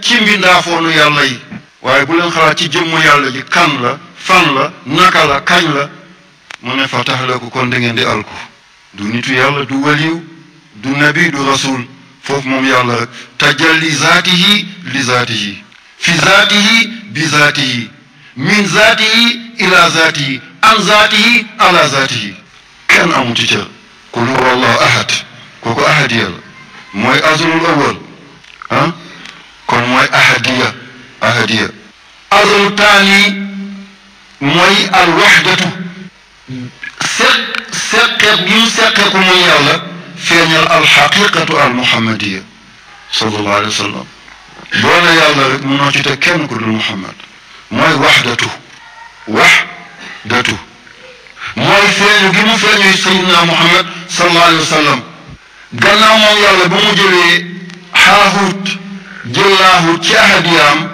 ci mbindaafoonu yàlla yi waaye bu leen xalaat ci jëmmu yàlla ji kan la fan la naka la kañ la mu ne fa taxlaku kon da ngeen di alku du nitu yàlla du waliw du nabi du rasul foofu moom yàlla rek tajalli zaatihi li zaatihi fi zaatihi bi zaatihi min zaatihi ila zaatihi an zaatihi ala zaatihi kenn amu ci cër qul huwa allahu ahad kooku ahadiya la mooy azlul awal ah kon mooy ahadiya azlu taani mooy al wahdatu seqeeku gi mu seqeeku mooy yàlla feeñal al xaqiqatu al muhammadiya sallallahu alayhi wa sallam boo ne yàlla rek munoo ci teg kenn ku dul muhammad mooy wahdatu mooy feeñu gi mu feeñu sayyidina muhammad sallallahu alayhi wa sallam gannaaw moom yàlla ba mu jëlee xaahut jël laahut ci ahadiyaam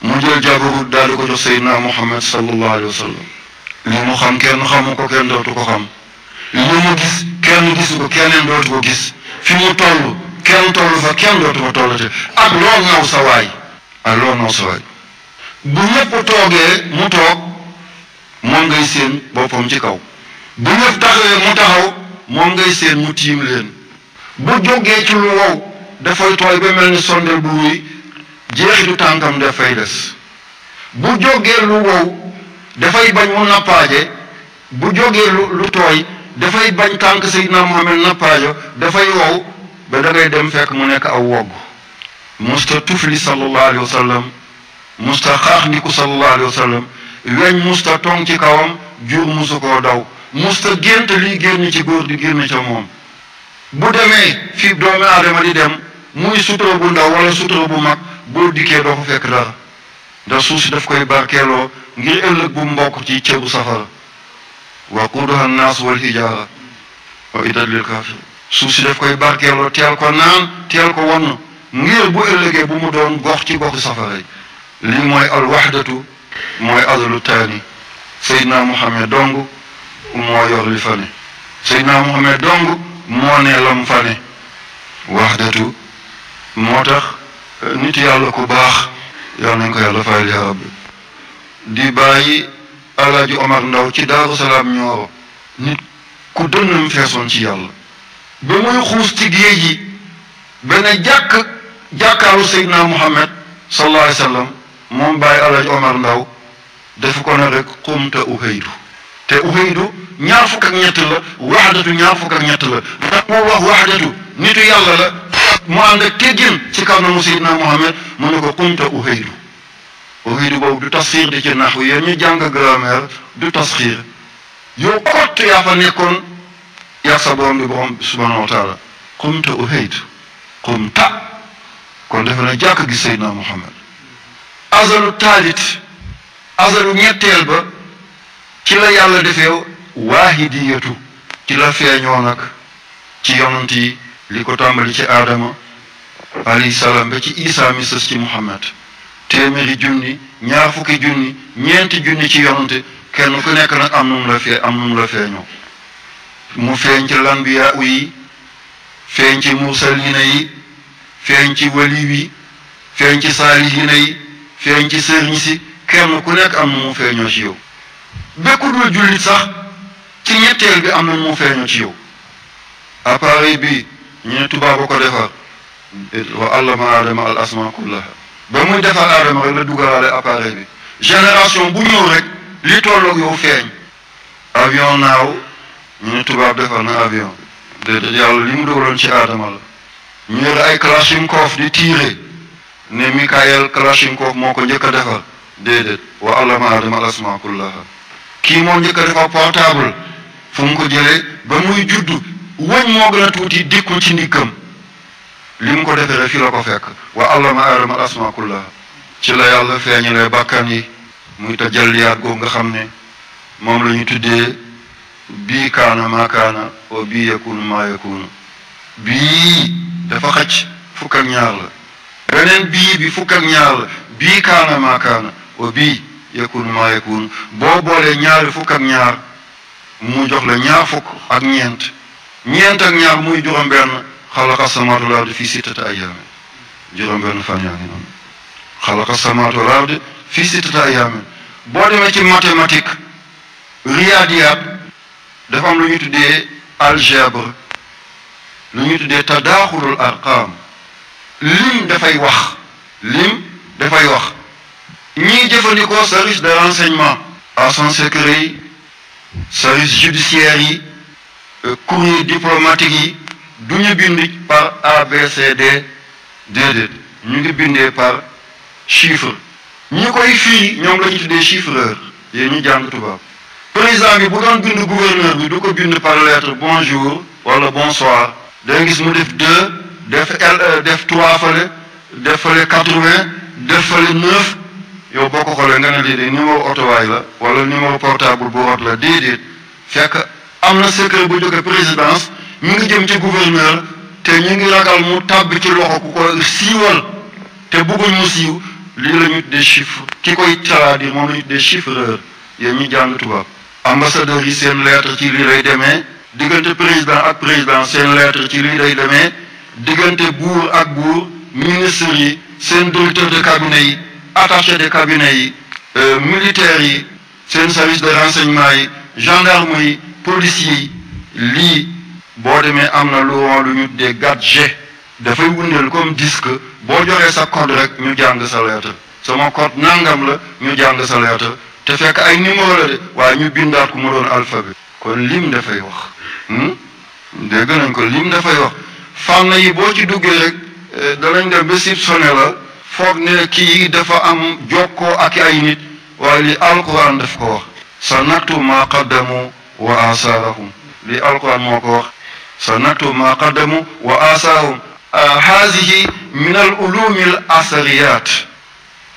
mu jël jabarut daal di ko jox sayyidina muhammad sallallahu alayhi wa sallam li mu xam kenn xamu ko kenn dootu ko xam li mu gis kenn gisu ko keneen dootu ko gis fi mu toll kenn toll fa kenn dootu ko tollate ak lool naw sa waay bu ñëpp toogee mu toog moom ngay seen boppam ci kaw bu ñëpp taxawee mu taxaw moom ngay seen mu tiim leen bu jógee ci lu wow dafay tooy ba mel ni sondel bu ruy jeexitu tànkam dafay des bu jógee lu wow dafay bañ mu nappaaje bu jógee lu tooy dafay bañ tànk Seydina Muhammad nappaajo dafay wow ba da ngay dem fekk mu nekk aw wogg musta tufli sallallahu alayhi wa sallam musta xaax ndiku sallallahu alayhi wa sallam weñ musta tong ci kawam jur musu koo daw musta gént liy génn ci góor di génn ca moom bu demee fi doomi aadama di dem muy sutura bu ndaw wala sutura bu mag boo dikkee doo ko fekk dara ndax suuf si daf koy barkeeloo ngir ëllëg bu mbokk ci ceebu safara waquuduha annaas wal hijaara wa iddat lil kaafir suuf si daf koy barkeeloo teel ko naan teel ko wonn ngir bu ëllëgee bu mu doon gox ci goxi safara yi lii mooy al wahdatu mooy azlu taani Seydina Muhammad dong moo yor li fa ne Seydina Muhammad dong moo ne lam fa ne wahdatu moo tax nit yàlla ku baax yal nañ ko yàlla fayal yaa rabbi di bàyyi Alaaji Omar Ndaw ci Daaru Salaam Ñooro nit ku dënnam feesoon ci yàlla ba muy xuus ci géej gi benn jàkkaaru Seydina Muhammad sallallahu alayhi wa sallam moom bàyyi Alaaji Omar Ndaw def ko ne rek xumta uhaydu te uhaydu ñaar fukk ak ñett la wahdatu ñaar fukk ak ñett la ndax moo wax wahdatu nitu yàlla la mu ànd ak teggin ci kanamu Seydina Muhammad mu ne ko xumta uhaydu boobu du tasxiir di ci naxu yéen ñu jàng grammaire du tasxiir yow kott yaa fa nekkoon yaa sa borom bi borom subhanahu wa taala xumta uhaydu xumta kon defe na jàkk gi Seydina Muhammad azalu taalit azalu ñetteel ba ci la yàlla defee waahidiyatu ci la feeñoo nag ci yonant yi li ko tàmbali ci aadama alayhi salaam ba ci isa mi sës ci Muhammad téeméeri junni ñaar fukki junni ñeenti junni ci yonante kenn ku nekk nag am nu mu la feeñoo mu feeñ ci lanbiya yi feeñ ci mursalina yi feeñ ci waliw yi feeñ ci saalihina yi feeñ ci sëriñ si kenn ku nekk am na mu feeñoo ci yow bekku dul jullit sax ci ñetteel bi am na mu feeñoo ci yow appareil bi ñu ne tubaab ko defar wa allama adama al asma kullaha ba muy defar aadama rek la dugalaale appareil bi génération bu ñëw rek li tolloog yow feeñ avion naaw ñu ne tubaab defar na avion déedéet yàlla li mu dugaloon ci aadama la ñu yore ay kalachnikov di tiire ne Mikhail Kalachnikov moo ko njëkk a defar déedéet wa allama adama al asma kullaha kii moo njëkk a defar portable fu mu ko jëlee ba muy juddu wëñ moo gën a tuuti dikkul ci ndiggam li mu ko defee rek fi la ko fekk wa allama adama al asma kullaha ci la yàlla feeñalee bàkkan yi muy tajalliyaat googu nga xam ne moom la ñu tuddee bii kaana maa kaana wa bii yakunu maa yakunu bii dafa xëcc fukk ak ñaar la beneen bii bi fukk ak ñaar la bii kaana maa kaana wa bii yakunu maa yakunu boo boolee ñaari fukk ak ñaar mu jox la ñaar fukk ak ñeent ak ñaar muy juróom benn xalaqa samaawaati wal ardi fii sittati ayyaamin juróom benn fan yaa ngi noonu xalaqa samawaati wal ardi fii sittati ayyaamin boo demee ci mathématique riyaadiyaat dafa am lu ñu tuddee algèbre lu ñu tuddee tadaaxulul arqaam lim dafay wax ñii jëfandikoo service de renseignement agents secrets yi service judiciaire yi courrier diplomatique yi du ñu bind par ABCD déedéet ñu ngi bindee par chiffre ñi koy firi ñoom la ñu tuddee chiffreur yéen ñu jàng tubaab président bi bu doon bind gouverneur bi du ko bind par lettre bonjour wala bonsoir da gis mu def 2 def 3 fale def fale 80 def fale 9 yow boo ko xoolee nga ne lii de numéro otowaay la wala numéro portable bu rot la déedéet fekk am na secret bu jóge présidence mi ngi jëm ci gouverneur te ñu ngi ragal mu tàbbi ci loxo ku ko siiwal te bëgguñ mu siiw lii la ñu tuddee chiffre ki koy traduire moom la ñu tuddee chiffreur yéen ñu jàng tubaab ambassadeurs yi seen lettre ci lii lay demee diggante président ak président seen lettre ci lii lay demee diggante buur ak buur ministres yi seen directeur de cabinet yi attaché de cabinet yi militaires yi seen service de renseignement yi gendarme yi policiers yi lii boo demee am na lu ñu tuddee gadget dafay wundeel comme disque boo joxee sa code rek ñu jàng sa lettre sama code nangam la ñu jàng sa lettre te fekk ay numéro la de waaye ñu bindaat ku mu doon alphabet kon lim dafay wax dégg nañ ko lim dafay wax fànn yi boo ci duggee rek danañ dem ba soupçonné la foog ne kii dafa am jokkoo ak ay nit waaye li alquran daf ko wax sa naktu ma qaddamu wa asaarahum li alquran moo ko wax sa naktu ma qaddamu wa asaarahum haadihi min al ulumi al asariyat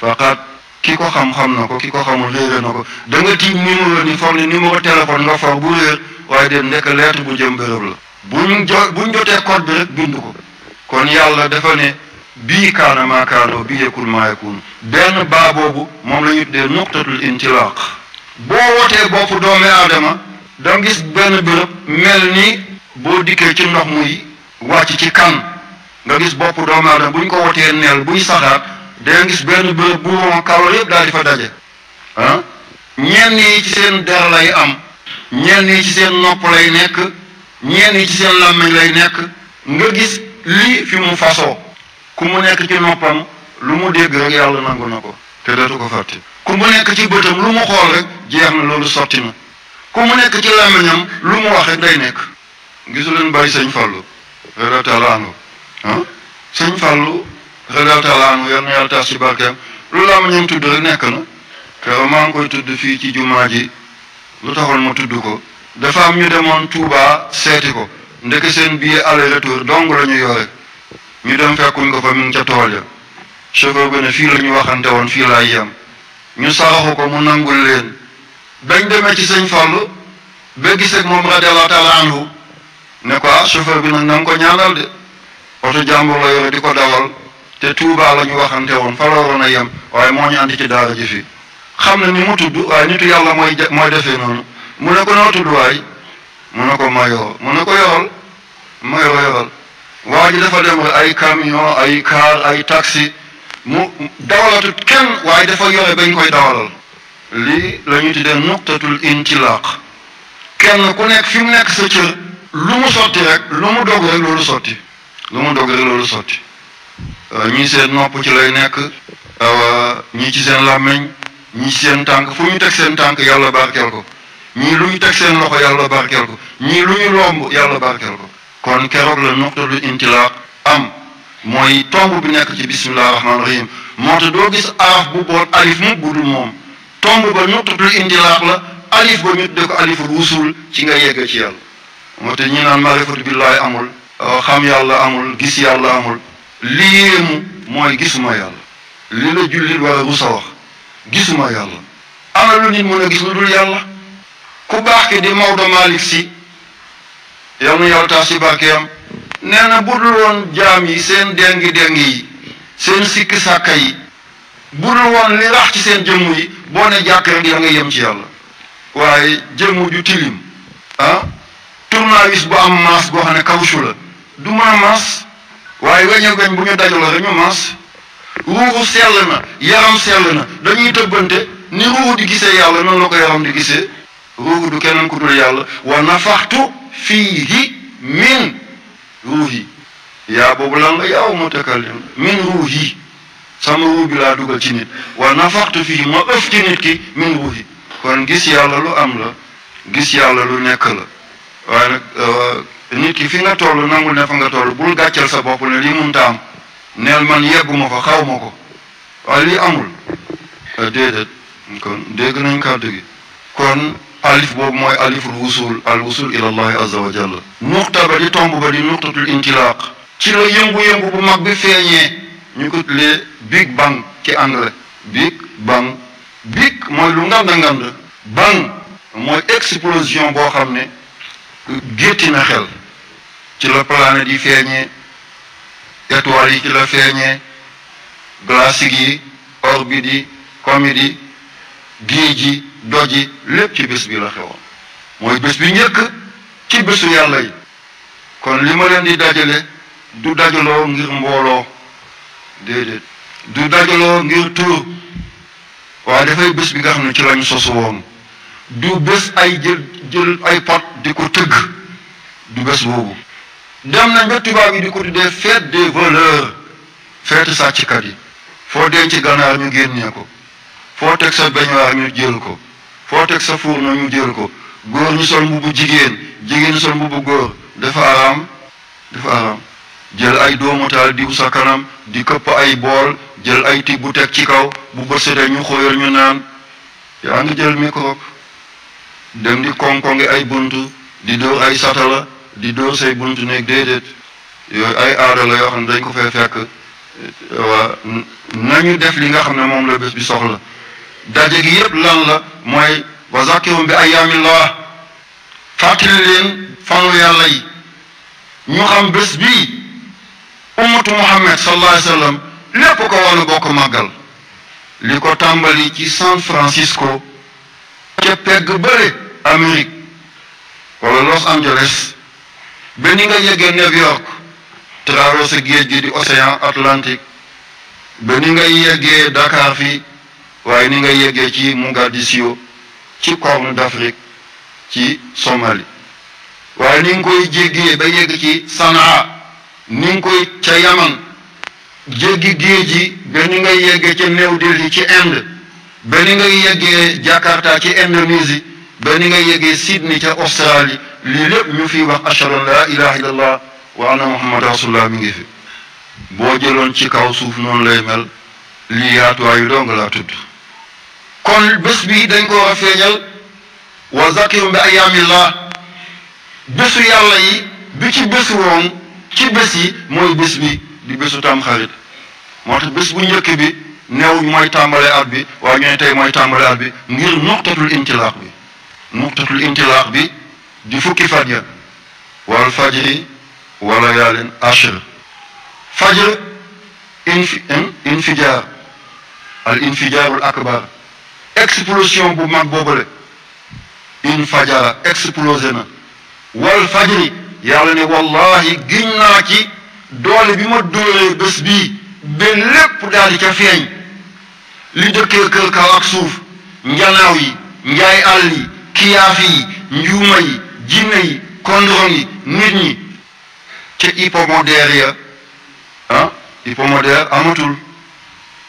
faqat ki ko xam-xam na ko ki ko xamul réere na ko da nga tiim numéro ni foog ne numéro téléphone nga for bu réer waaye de nekk lettre bu jëm bërëb la buñ jotee code bi rek bind ko kon yàlla dafa ne bii kaana maa kaanoo bii yakun maa yakun benn baa boobu moom la ñu tuddee nuqtatul intilaq boo wootee bopp doomi aadama da nga gis benn bërëb mel ni boo dikkee ci ndox muy wàcc ci kan nga gis bopp doomi aadama buñ ko wotee neel buy saxaat da nga gis benn bërëb bu ron kawar yëpp daal di fa daje ñenn yi ci seen der lay am ñenn yi ci seen nopp lay nekk ñenn yi ci seen làmmiñ lay nekk nga gis lii fi mu fasoo ku mu nekk ci noppam lu mu dégg rek yàlla nangu na ko te dootu ko fàtte ku mu nekk ci bëtam lu mu xool rek jeex na loolu sotti na ku mu nekk ci làmmiñam lu mu wax rek day nekk gisu leen bàyyi sëñ Fallu radiyallaahu taala anhu sëñ Fallu radiyallaahu taala anhu yal na yàlla taas ci barkeem lu làmmiñam tudd rek nekk na keroog maa ngi koy tudd fii ci jumaa ji lu taxoon ma tudd ko dafa am ñu demoon Touba seeti ko ndeke seen billet aller retour dong la ñu yore ñu dem fekkuñ ko fa mi ngi ca tool ya chauffeur bi ne fii la ñu waxante woon fii laay yem ñu saraxu ko mu nangul leen bañ demee ci sëñ Fallu ba gis ak moom radiyallaahu taala anhu ne ko chauffeur bi nag na nga ko ñaanal de oto jàmbur la yore di ko dawal te Touba la ñu waxante woon fa la waroon a yem waaye moo ñu andi ci daara ji fii xam na ni mu tudd waaye nitu yàlla mooy defee noonu mu ne ko noo tudd waay mu ne ko Mayoro mu ne ko yoral Mayoro yoral waa ji dafa dem rek ay camion ay car ay taxi mu dawalatut kenn waaye dafa yore bañ koy dawalal lii la ñu tuddee nuqtatul intilaq kenn ku nekk fi mu nekk sa cër lu mu sotti rek lu mu dog rek loolu sotti lu mu dog rek loolu sotti ñii seen nopp ci lay nekk ñii ci seen làmmiñ ñii ci seen tànk fu ñu teg seen tànk yàlla barkeel ko ñii lu ñu teg seen loxo yàlla barkeel ko ñii lu ñu lomb yàlla barkeel ko kon keroog la nuqtatul intilaq am mooy tomb bi nekk ci bismillahi rahmaani rahim moo tax doo gis araf bu boot alif mu budul moom tomb ba nuqtatul intilaq la alif ba ñu tuddee ko aliful wusul ci nga yegg ci yàlla moo tax ñi naan marifatu billahi amul xam yàlla amul gis yàlla amul li yéemu mooy gisuma yàlla li la jullit war a rusa wax gisuma yàlla ana lu nit mën a gis lu dul yàlla ku baax ki di Maodo Malick Sy yal na yàlla taas ci barkeem nee na budul woon jaam yi seen déngi yi seen sikki sàkka yi budul woon li rax ci seen jëmm yi boo ne jàkk rek ya nga yem ci yàlla waaye jëmm ju tilim tournevis bu am maas boo xam ne kawsu la du mën a maas waaye weñ ak weñ bu ñu dajaloo rek ñu maas ruuxu sell na yaram sell na dañuy tëbbante ni ruuxu di gisee yàlla noonu la ko yaram di gisee ruuxu du keneen ku dul yàlla wa nafaxtu fiihi min ruuhi yaa boobu lan la yaaw mutakallim min ruuhi sama ruux bi laa dugal ci nit wa nafaxtu fiihi ma ëf ci nit ki min ruuhi kon gis yàlla lu am la gis yàlla lu nekk la waaye nag nit ki fi nga toll nangul ne fa nga toll bul gàcceel sa bopp ne lii munta am neel man yegguma ko xaw ma ko waaye lii amul déedéet kon dégg nañ kàddu gi kon alif boobu mooy aliful wusul al wusul ila allahi azza wa jalla nuqta ba di tomb ba di nuqtatul intilaq ci la yëngu-yëngu bu mag bi feeñee ñu ko tuddee big bang ci anglais big bang big mooy lu nganda ngand bang mooy explosion boo xam ne gétti na xel ci la planète yi feeñee étoiles yi ci la feeñee glaciers yi orbite yi comètes yi géej yi doj yi lépp ci bés bi la xewoon mooy bés bi njëkk ci bésu yàlla yi kon li ma leen di dajale du dajaloo ngir mbooloo déedéet du dajaloo ngir tur waaye dafay bés bi nga xam ne ci lañu sosu woon du bés ay jël ay pot di ko tëgg du bés boobu dem nañ ba tubaab yi di ko tuddee fête des voleurs fête sàcckat yi foo denc ganaar ñu génnee ko foo teg sa beñuwaar ñu jël ko foo teg sa fourneau ñu jël ko góor ñu sol mbubu jigéen jigéen ñu sol mbubu góor dafa araam jël ay doomu taal diw sa kanam di këpp ay bool jël ay tibb bu teg ci kaw bu bët setee ñu xóoyal ñu naan yaa ngi jël microbe dem di konkongi ay buntu di dóor ay satala di dóor say buntu nekk déedéet yooyu ay aada la yoo xam ne dañ ko fay fekk waa nañu def li nga xam ne moom la bés bi soxla daje gi yépp lan la mooy wa zakirum bi ayaamillah fàttali leen fanu yàlla yi ñu xam bés bii ummatu muhammad sallallahu alayhi wa sallam lépp ko war a bokk màggal li ko tàmbali ci San Francisco ca pegg bële Amérique wala Los Angeles ba ni nga yeggee New York traversé géej gi di océan Atlantique ba ni nga yeggee Dakar fii waaye ni nga yeggee ci Mogadiscio ci Corne d'Afrique ci Somalie waaye ni nga koy jéggee ba yegg ci Sanaa ni nga koy ca Yaman jéggi géej gi ba ni nga yeggee ca New Delhi ci Inde ba ni nga yeggee Jakarta ci Indonésie ba ni nga yeggee Sydney ca Australie lii lépp ñu fi wax ashhadu an la ilaha illallah wa anna muhammad rasulullah mi ngi fi boo jëloon ci kaw suuf noonu lay mel lii yaatuwaayu dong laa tudd kon bés bi dañ ko war a feeñal wa zakirum bi ayaamillah bésu yàlla yi bi ci bésu woon ci bés yi mooy bés bi di bésu tamxarit moo tax bés bu njëkk bi neew mooy tàmbale at bi waaye ñu ne tey mooy tàmbale at bi ngir nuqtatul intilaax bi di fukki fajar wal fajri wala yaalin ashr fajr infijaar al infijaarul akbar explosion bu mag boobale infajara explosé na wal fajri yàlla ne wallahi giñ naa ci doole bi ma dóoree bés bii ba lépp daal di ca feeñ li dëkkee kër kaw ak suuf njanaaw yi njaay àll yi kiyaaf yi njuuma yi jinne yi kondron yi nit ñi ca hippomodère ya hippomodère amatul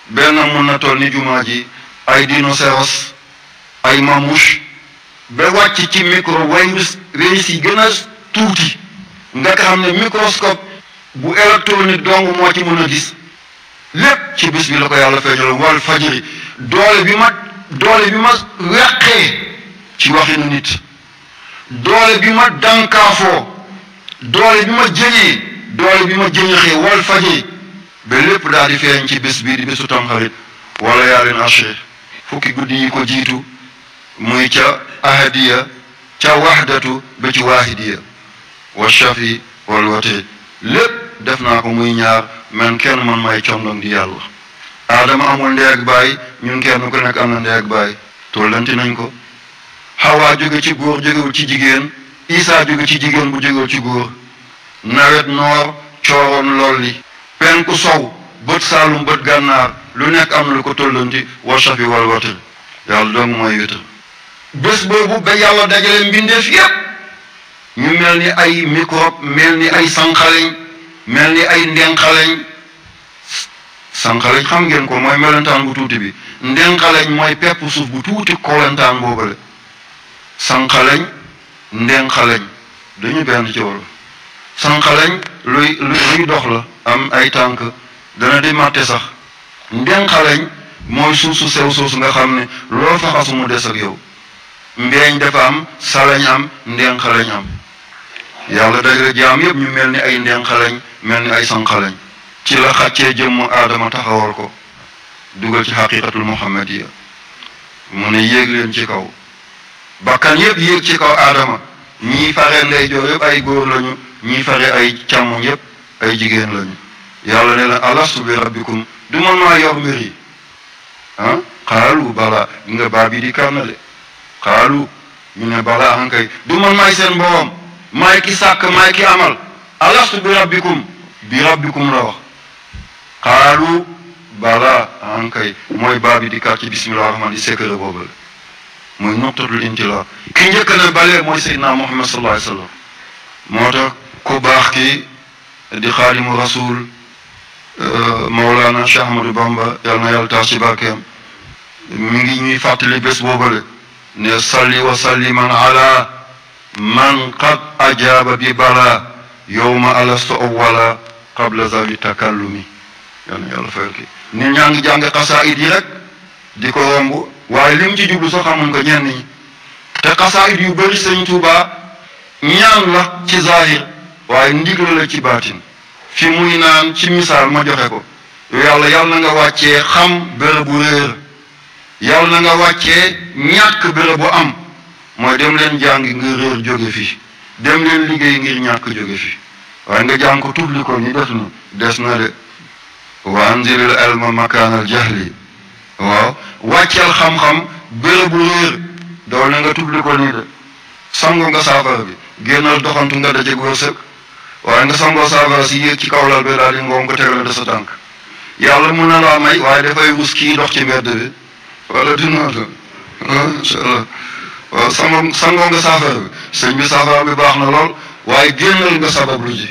benn mun na toll ni jumaa ji ay rhinocéros ay mamouche ba wàcc ci micro virus yi gën a tuuti nga xam ne microscope bu électronique dong moo ci mën a gis lépp ci bis bi la ko yàlla feeñaloon wal fajri doole bi ma weqee ci waxinu nit doole bi ma dankaafoo doole bi ma jëñaxee wal fajri ba lépp daal di feeñ ci bés bii di bésu tamxarit wala yaalin ashir fukki guddi yi ko jiitu muy ca ahadiya ca wahdatu ba ci waahidiya wa shafi wal wate lépp def naa ko muy ñaar man kenn man may condong di yàlla aadama amul ndeeg baay ñun kenn ku nekk am na ndeeg baay tollanti nañ ko xawaa jóge ci góor jógewul ci jigéen isaa jóge ci jigéen bu jógewul ci góor nawet noor cooroon lolli penku sow bët saalum bët gànnaar lu nekk am na lu ko tollanti wa shafi wal watr yàlla dong mooy witr bés boobu ba yàlla dajale mbindeef yépp ñu mel ni ay microbe mel ni ay sànqaleñ mel ni ay ndenqaleñ sànqaleñ xam ngeen ko mooy melentaan bu tuuti bi ndenqaleñ mooy pepp suuf bu tuuti kolentaan boobale sànqaleñ ndenqaleñ dañu benn ci wolof sànqaleñ luy dox la am ay tànk dana di màtte sax ndenqaleñ mooy suuf su sew soosu nga xam ne loo faxasu mu des ak yow mbeeñ dafa am salañ am ndenqaleñ am yàlla dajale jaam yépp ñu mel ni ay ndenqaleñ mel ni ay sànqaleñ ci la xàccee jëmmu aadama taxawal ko dugal ci xaqiqatul muhammadiya mu ne yéeg leen ci kaw bakkan yépp yéeg ci kaw aadama ñii fare ndeyjoor yépp ay góor lañu ñii fare ay càmmoñ yépp ay jigéen lañu yàlla ne leen alastu bi rabbikum du man maa yor mbir yi ah xaalu bala nga baa bi di kànnale xaalu ñu ne bala ankay du man maay seen borom maay ki sàkk maay ki amal alastu bi rabbikum la wax xaalu bala ankay mooy baa bi di kàr ci bismillah rahman di secret boobu la mooy nuqtatul intila ki njëkk na balee mooy seydina muhammad sallallahu alayhi wa sallam moo tax ku baax ki di xaadimu rasul Mawlana Cheikh Ahmadou Bamba yal na yàlla taas ci barkeem mi ngi ñuy fàttali bés boobale ne salli wa salliman ala man qad ajaaba bi bala yowma alastu awwala qabla zawi takallumi yal na yàlla fayal ki nit ñaa ngi jàng xasaayid yi rek di ko romb waaye li mu ci jublu sax xamuñ ko ñenn ñi te xasaayid yu bëri sëñ Tuuba ñaan la ci zahir waaye ndigal la ci baatin fi muy naan ci misaal ma joxe ko yàlla na nga wàccee xam bërëb bu réer yàlla na nga wàccee ñàkk bërëb bu am mooy dem leen jàng ngir réer jóge fi dem leen liggéey ngir ñàkk jóge fi waaye nga jàng ko tubli ko ni def ni des na de wa anzilil ilma makaanal jahli waaw wàcceel xam-xam bërëb bu réer dool na nga tubli ko nii de sango nga saafara bi génnal doxantu nga dajeg wërsëg waaye nga sangoo saafara si yéeg ci kaw lal bi daal di ngoom ko tegal de sa tànk yàlla mën na laa may waaye dafay rus kii dox ci mbedd bi wala du noonu incha allah waaw sangoo nga saafara bi sëñ bi saafara bi baax na lool waaye génnal nga sabab lu ji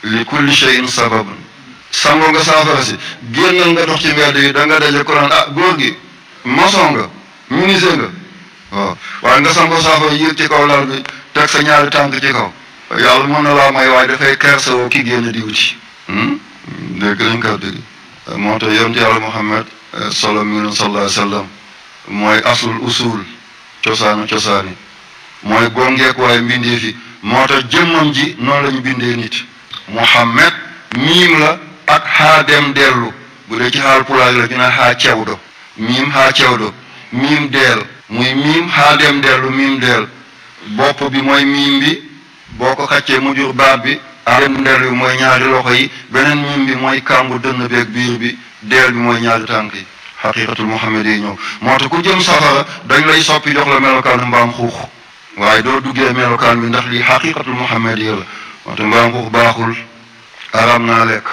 li kulli shay'in sababun sangoo nga saafara si génnal nga dox ci mbedd yi da nga daje ko naan ah góor gi maçon nga menuisier nga waaw waaye nga sangoo saafara yéeg ci kaw lal bi teg sa ñaari tànk ci kaw yàlla mën na laa may waaye dafay kersewoo ki génn di wuti dégg lañ kàddu gi moo tax yonent yàlla Muhammad solo mi ngi sallallahu alayhi wa sallam mooy asul usul cosaani mooy gongeek waaye mbindee fi moo tax jëmmam ji noonu la ñu bindee nit Muhammad miim la ak xaa dem dellu bu dee ci xaal pulaar la ñu ne xaa cewdo miim xaa cewdo miim deel muy miim xaa dem dellu miim deel bopp bi mooy miim bi boo ko xàccee mu jur baat bi dem ndel bi mooy ñaari loxo yi beneen miim bi mooy kàmbu dënn beeg biir bi deel bi mooy ñaari tànk yi xaqiqatul muhammad yi ñëw moo tax ku jëm safara dañ lay soppi jox la melokaanu mbaam xuux waaye doo duggee melokaan bi ndax lii xaqiqatul muhammad yi la moo tax mbaam xuux baaxul araam naa lekk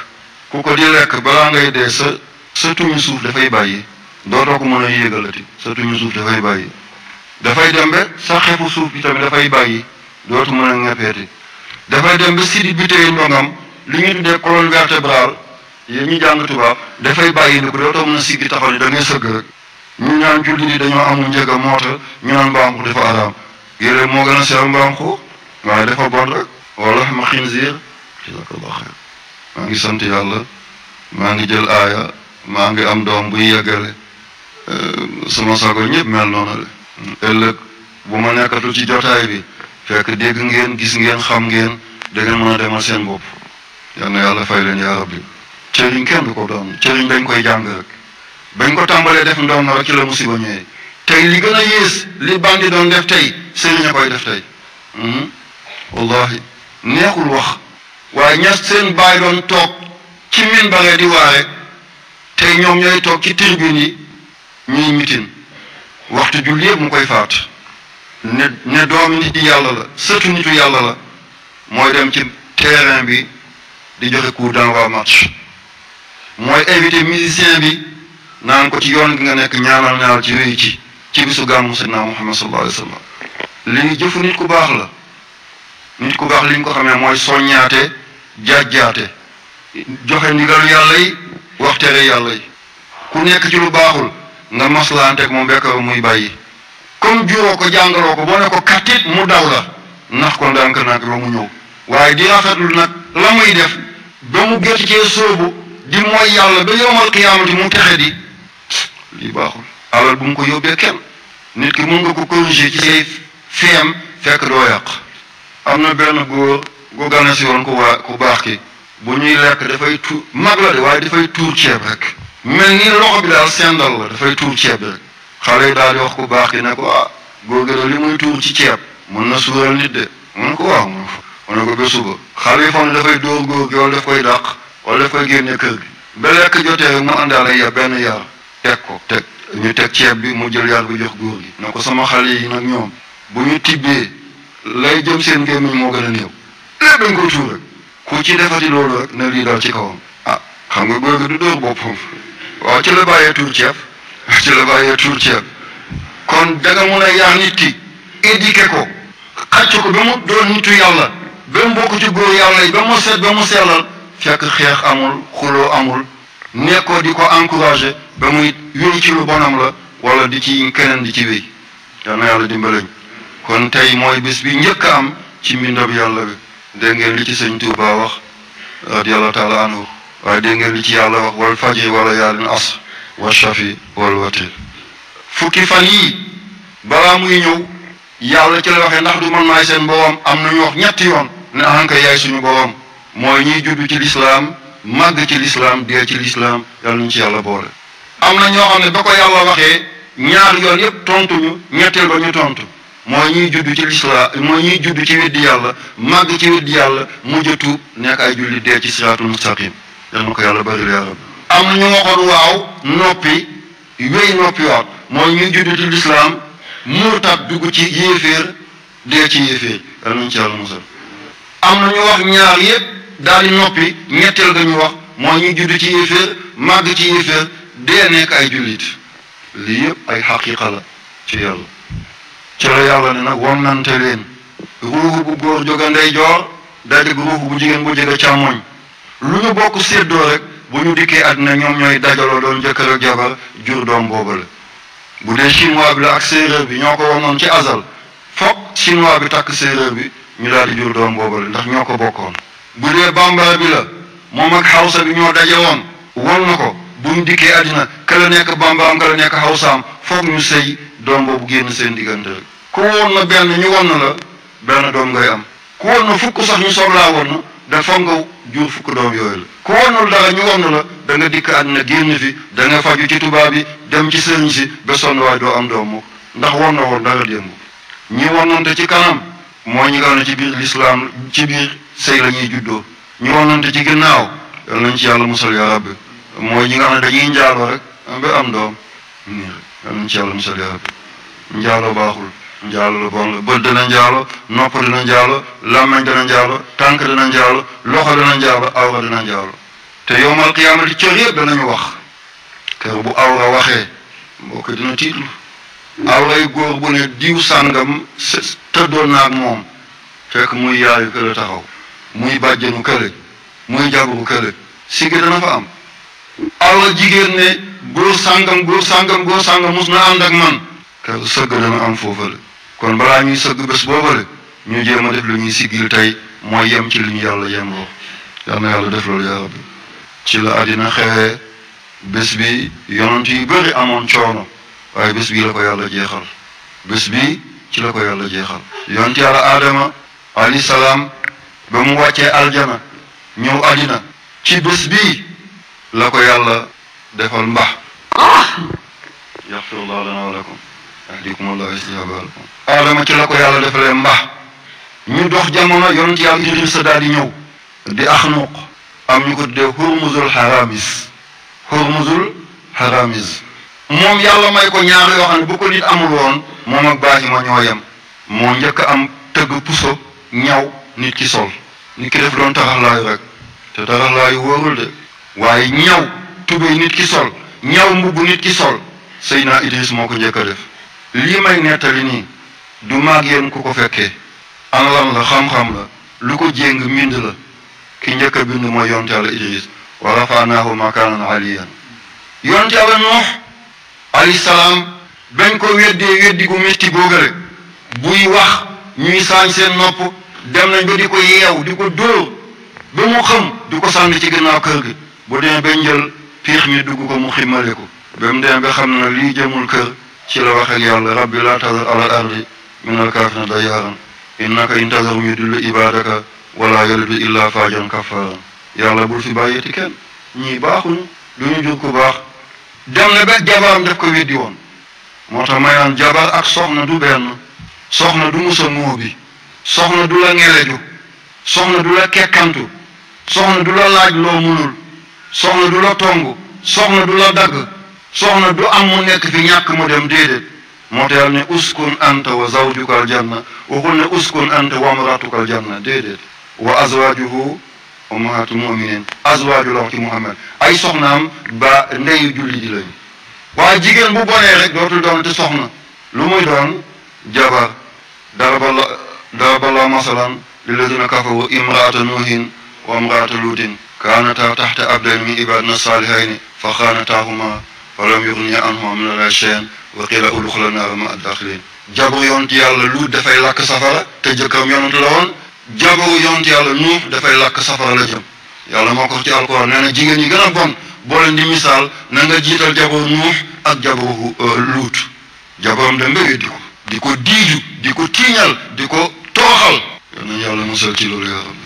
ku ko di lekk balaa ngay dee sa tuñu suuf dafay bàyyi dootoo ko mën a yéegalati sa tuñu suuf dafay bàyyi dafay dem ba sa xefu suuf bi tamit dafay bàyyi dootu mën a ŋeppeeti dafay dem ba sidit bi téye ndongam li ñu tuddee colonne vertébrale yéen ñu jàng tubaab dafay bàyyi ni ko dootoo mën a siggi taxaw ni da ngay sëgg rek ñu ñaan julli di dañoo amul njëg a moota ñu naan mbaam xuux dafa araam yéen moo gën a seer mbaam xuux waaye dafa bon rek wala ma xinziir jazakallah xeer maa ngi sant yàlla maa ngi jël aaya maa ngi am doom buy yeggale sama sago ñëpp mel noonu la ëllëg bu ma nekkatul ci jotaay bi fekk dégg ngeen gis ngeen xam ngeen da ngeen mën a demal seen bopp yal na yàlla fay leen yaa rabbi cëriñ kenn du ko doon cëriñ dañ koy jàng rek bañ ko tàmbalee def ndoon na rek ci la musiba ñëwee tey li gën a yées li bandi doon def tey sëriñ a koy def tey wallahi neexul wax waaye ñas seen baay doon toog ci minbar di waare tey ñoom ñooy toog ci tribune yi ñuy mitin waxtu julli yëpp mu koy faat ne doomi nit di yàlla la sëtu nitu yàlla la mooy dem ci terrain bi di joxe coup d'envoi match mooy invité musicien bi naan ko ci yoon gi nga nekk ñaanal ci wéy ci bisu gàmmu Seydina Muhammad sallallahu alayhi wa sallam lii jëfu nit ku baax la nit ku baax li ñu ko xamee mooy soññaate jaajjaate joxe ndigalu yàlla yi wax tere yàlla yi ku nekk ci lu baaxul nga maslaanteeg moom bekk muy bàyyi comme juróo ko jàngaloo ko boo ne ko kattit mu daw la nax ko ndànk nag ba mu ñëw waaye di rafetlu nag la muy def ba mu gerte cee sóobu di mooy yàlla ba yowmal qiyaamati mu texe di lii baaxul alal bu mu ko yóbbee kenn nit ki mun nga ko corriger ci say feem fekk doo yàq am na benn góor gu gane si woon ku baax ki bu ñuy lekk dafay tuur mag la de waaye dafay tuur ceeb rek mel ni loxo bi daal sendal la dafay tuur ceeb rek xale yi daal di wax ku baax ki ne ko góor gi de li muy tuur ci ceeb mën na suural nit de mun ko waaw mu ne ko ba suba xale yi foog ne dafay dóor góor gi wala daf koy dàq wala daf koy génne kër gi ba lekk jotee rek mu àndaale benn yar teg ñu teg ceeb bi mu jël yar bi jox góor gi ne ko sama xale yi nag ñoom bu ñu tibbee lay jëm seen gémmiñ moo gën a néew lépp dañ ko tuur rek ku ci defati loolu rek ne lii dal ci kawam xam nga góor gi du dóor boppam waaw ci la bàyyee tuur ceeb kon danga mun a yar nit ki éduqué ko xàcc ko ba mu doon nitu yàlla ba mu bokk ci góor yàlla yi ba mu set ba mu sellal fekk xeex amul xuloo amul nekkoo di ko encouragé ba muy wéy ci lu bonam la wala di ci keneen di ci wéy yal na yàlla dimbaleñ kon tey mooy bés bi njëkk a am ci mbindab yàlla bi dégg ngeen li ci sëñ Tuuba wax radiyallahu taala anhu waaye dégg ngeen li ci yàlla wax wal fajri wala yaalin asr wa shafi wal watir fukki fan yii balaa muy ñëw yàlla ci la waxee ndax du man maay seen borom am na ñu wax ñetti yoon ne ahanka yaay suñu borom mooy ñiy judd ci lislaam màgg ci lislaam dee ci lislaam yàlla ñu ci yàlla boole am na ñoo xam ne ba ko yàlla waxee ñaar yoon yépp tontuñu ñetteel ba ñu tontu mooy ñiy judd ci lislaam mooy ñiy judd ci weddi yàlla màgg ci weddi yàlla mujj tuub nekk ay julli dee ci siraatul mustaqim yàlla na ko yàlla bari yaa rabbi am na ñu waxoon waaw noppi wéy noppi waat mooy ñuy judd ci lislaam murtat dugg ci yéeféer dee ci yéeféer yàlla nañ ci yàlla musal am na ñu wax ñaar yépp daal di noppi ñetteel ga ñu wax mooy ñuy judd ci yéeféer màgg ci yéeféer dee nekk ay jullit lii yépp ay xaqiqa la ci yàlla ci la yàlla ne nag wonnante leen ruuxu bu góor jóge ndeyjoor dajeeg ruuxu bu jigéen bu jóge càmmoñ lu ñu bokk séddoo rek bu ñu dikkee àddina ñoom ñooy dajaloo doon jëkkër ak jabar jur doom boobale bu dee chinois bi la ak séeréer bi ñoo ko wonoon ci azal fokk chinois bi takk séeréer bi ñu daal di jur doom boobale ndax ñoo ko bokkoon bu dee bambara bi la moom ak xawsa bi ñoo daje woon won na ko buñ dikkee àddina ka la nekk bambaram ka la nekk xawsaam foog ñu sëy doom boobu génn seen diggante rek ku woon na benn ñu won na la benn doom ngay am ku woon na fukk sax ñu soog laa won na da foog nga jur fukk doom yooyu la ku wonul dara ñu won la da nga dikk àddina génn fi da nga faju ci tubaab bi dem ci sëriñ si ba sonn waaye doo am doom mukk ndax won na woon dara démb ñi wonante ci kanam mooy ñi nga xam ne ci biir lislaam ci biir sëy la ñuy juddoo ñu wonante ci ginnaaw yal nañ ci yàlla musal yaa rabbi mooy ñi nga xam ne dañuy njaaloo rek ba am doom nii rek yal nañ ci yàlla musal yaa rabbi njaaloo baaxul njaalo la bon la bët dana njaalo nopp dana njaalo làmmeñ dana njaalo tànk dana njaalo loxo dana njaalo awra dana njaalo te yowmal qiyaamati cër yëpp danañu wax kër bu awra waxee mbokk dina tiitlu awray góor bu ne diw sàngam tëddoon naag moom fekk muy yaayu kële taxaw muy bàjjenu kële muy jabaru kële siggi dana fa am awra jigéen ne góor sàngam mus na ànd ak man kër sëgg dana am foofale kon balaa ñuy sëgg bés boobale ñu jéem a def lu ñuy siggil tey mooy yem ci li ñu yàlla yemloo yal na yàlla def loolu yaa rabbi ci la àddina xewee bés bi yonent yu bëri amoon coono waaye bés bii la ko yàlla jeexal bés bi ci la ko yàlla jeexal yonent yàlla aadama alayhi salaam ba mu wàccee aljana ñëw àddina ci bés bii la ko yàlla defal mbax yaxfirullahu lana wa lakum ahdikumullahu istihabaalakum aadama ci la ko yàlla defalee mbax ñu dox jamono yonent yàlla Idrisa daal di ñëw di axnuq am ñu ko tuddee hurmuzul haramis moom yàlla may ko ñaar yoo xam ne bu ko nit amul woon moom ak Baahima ñoo yem moo njëkk am tëgg puso ñaw nit ki sol nit ki def doon taraxlaayu rek te taraxlaayu wóorul de waaye ñaw tubéy nit ki sol ñaw mbubb nit ki sol Seydina Idris moo ko njëkk a def lii may nettali nii du maag yéen ku ko fekkee ana lan la xam-xam la lu ko jéng mbind la ki njëkk a bind mooy yonent yàlla Idris wa rafanaahu makaanan aliyan yonent yàlla Nuux alayhi salaam bañ ko weddi gu métti googale buy wax ñuy saañ seen nopp dem nañ ba di ko yeew di ko dóor ba mu xam di ko sànni ci gannaaw kër gi bu demee ba njël piix mi dugg ko mu ximale ko ba mu demee ba xam na lii jëmul kër ci la wax ak yàlla rabbi laa tazar alal ardi minal kaafiriina dayyaaran innaka in tazarhum yudillu ibaadaka wala yalidu illa faajan kaffaaran yàlla bul fi bàyyeeti kenn ñii baaxuñu du ñu jur ku baax dem na ba jabaram def ko weddi woon moo tax may naan jabar ak soxna du benn soxna du musa moo bi soxna du la ngeleju soxna du la kekkantu soxna du la laaj loo munul soxna du la tongu soxna du la dagg soxna du am mu nekk fi ñàkk mu dem déedéet moo tax yàlla ne uskun anta wa zawjuka aljanna waxul ne uskun anta wa amratuka aljanna déedéet wa azwajuhu ummahatul mu'minin azwaju la wax ci Muhammad ay soxnaam ba ndeyu julli di lañu waaye jigéen bu bonee rek dootul doon te soxna lu muy doon jabar daraballahu masalan lilladina kafaru imraata nuuhin wa imraata luutin kaanata taxta abdayn min ibadina salihayni fa xaanataahuma falam yuxniya anhuma min allahi shay'an wa qila udxula naara ma addaxilin jabaru yonent yàlla luut dafay lakk safara te jëkkëram yonent la woon jabaru yonent yàlla nuux dafay lakk safara la jëm yàlla moo ko wax ci alquran nee na jigéen ñi gën a bon boo leen di misaal na nga jiital jabaru nuux ak jabaru luut jabaram dem ba weddi ko di ko diiju di ko tiiñal di ko tooxal yal nañu yàlla musal ci loolu yaa rabbi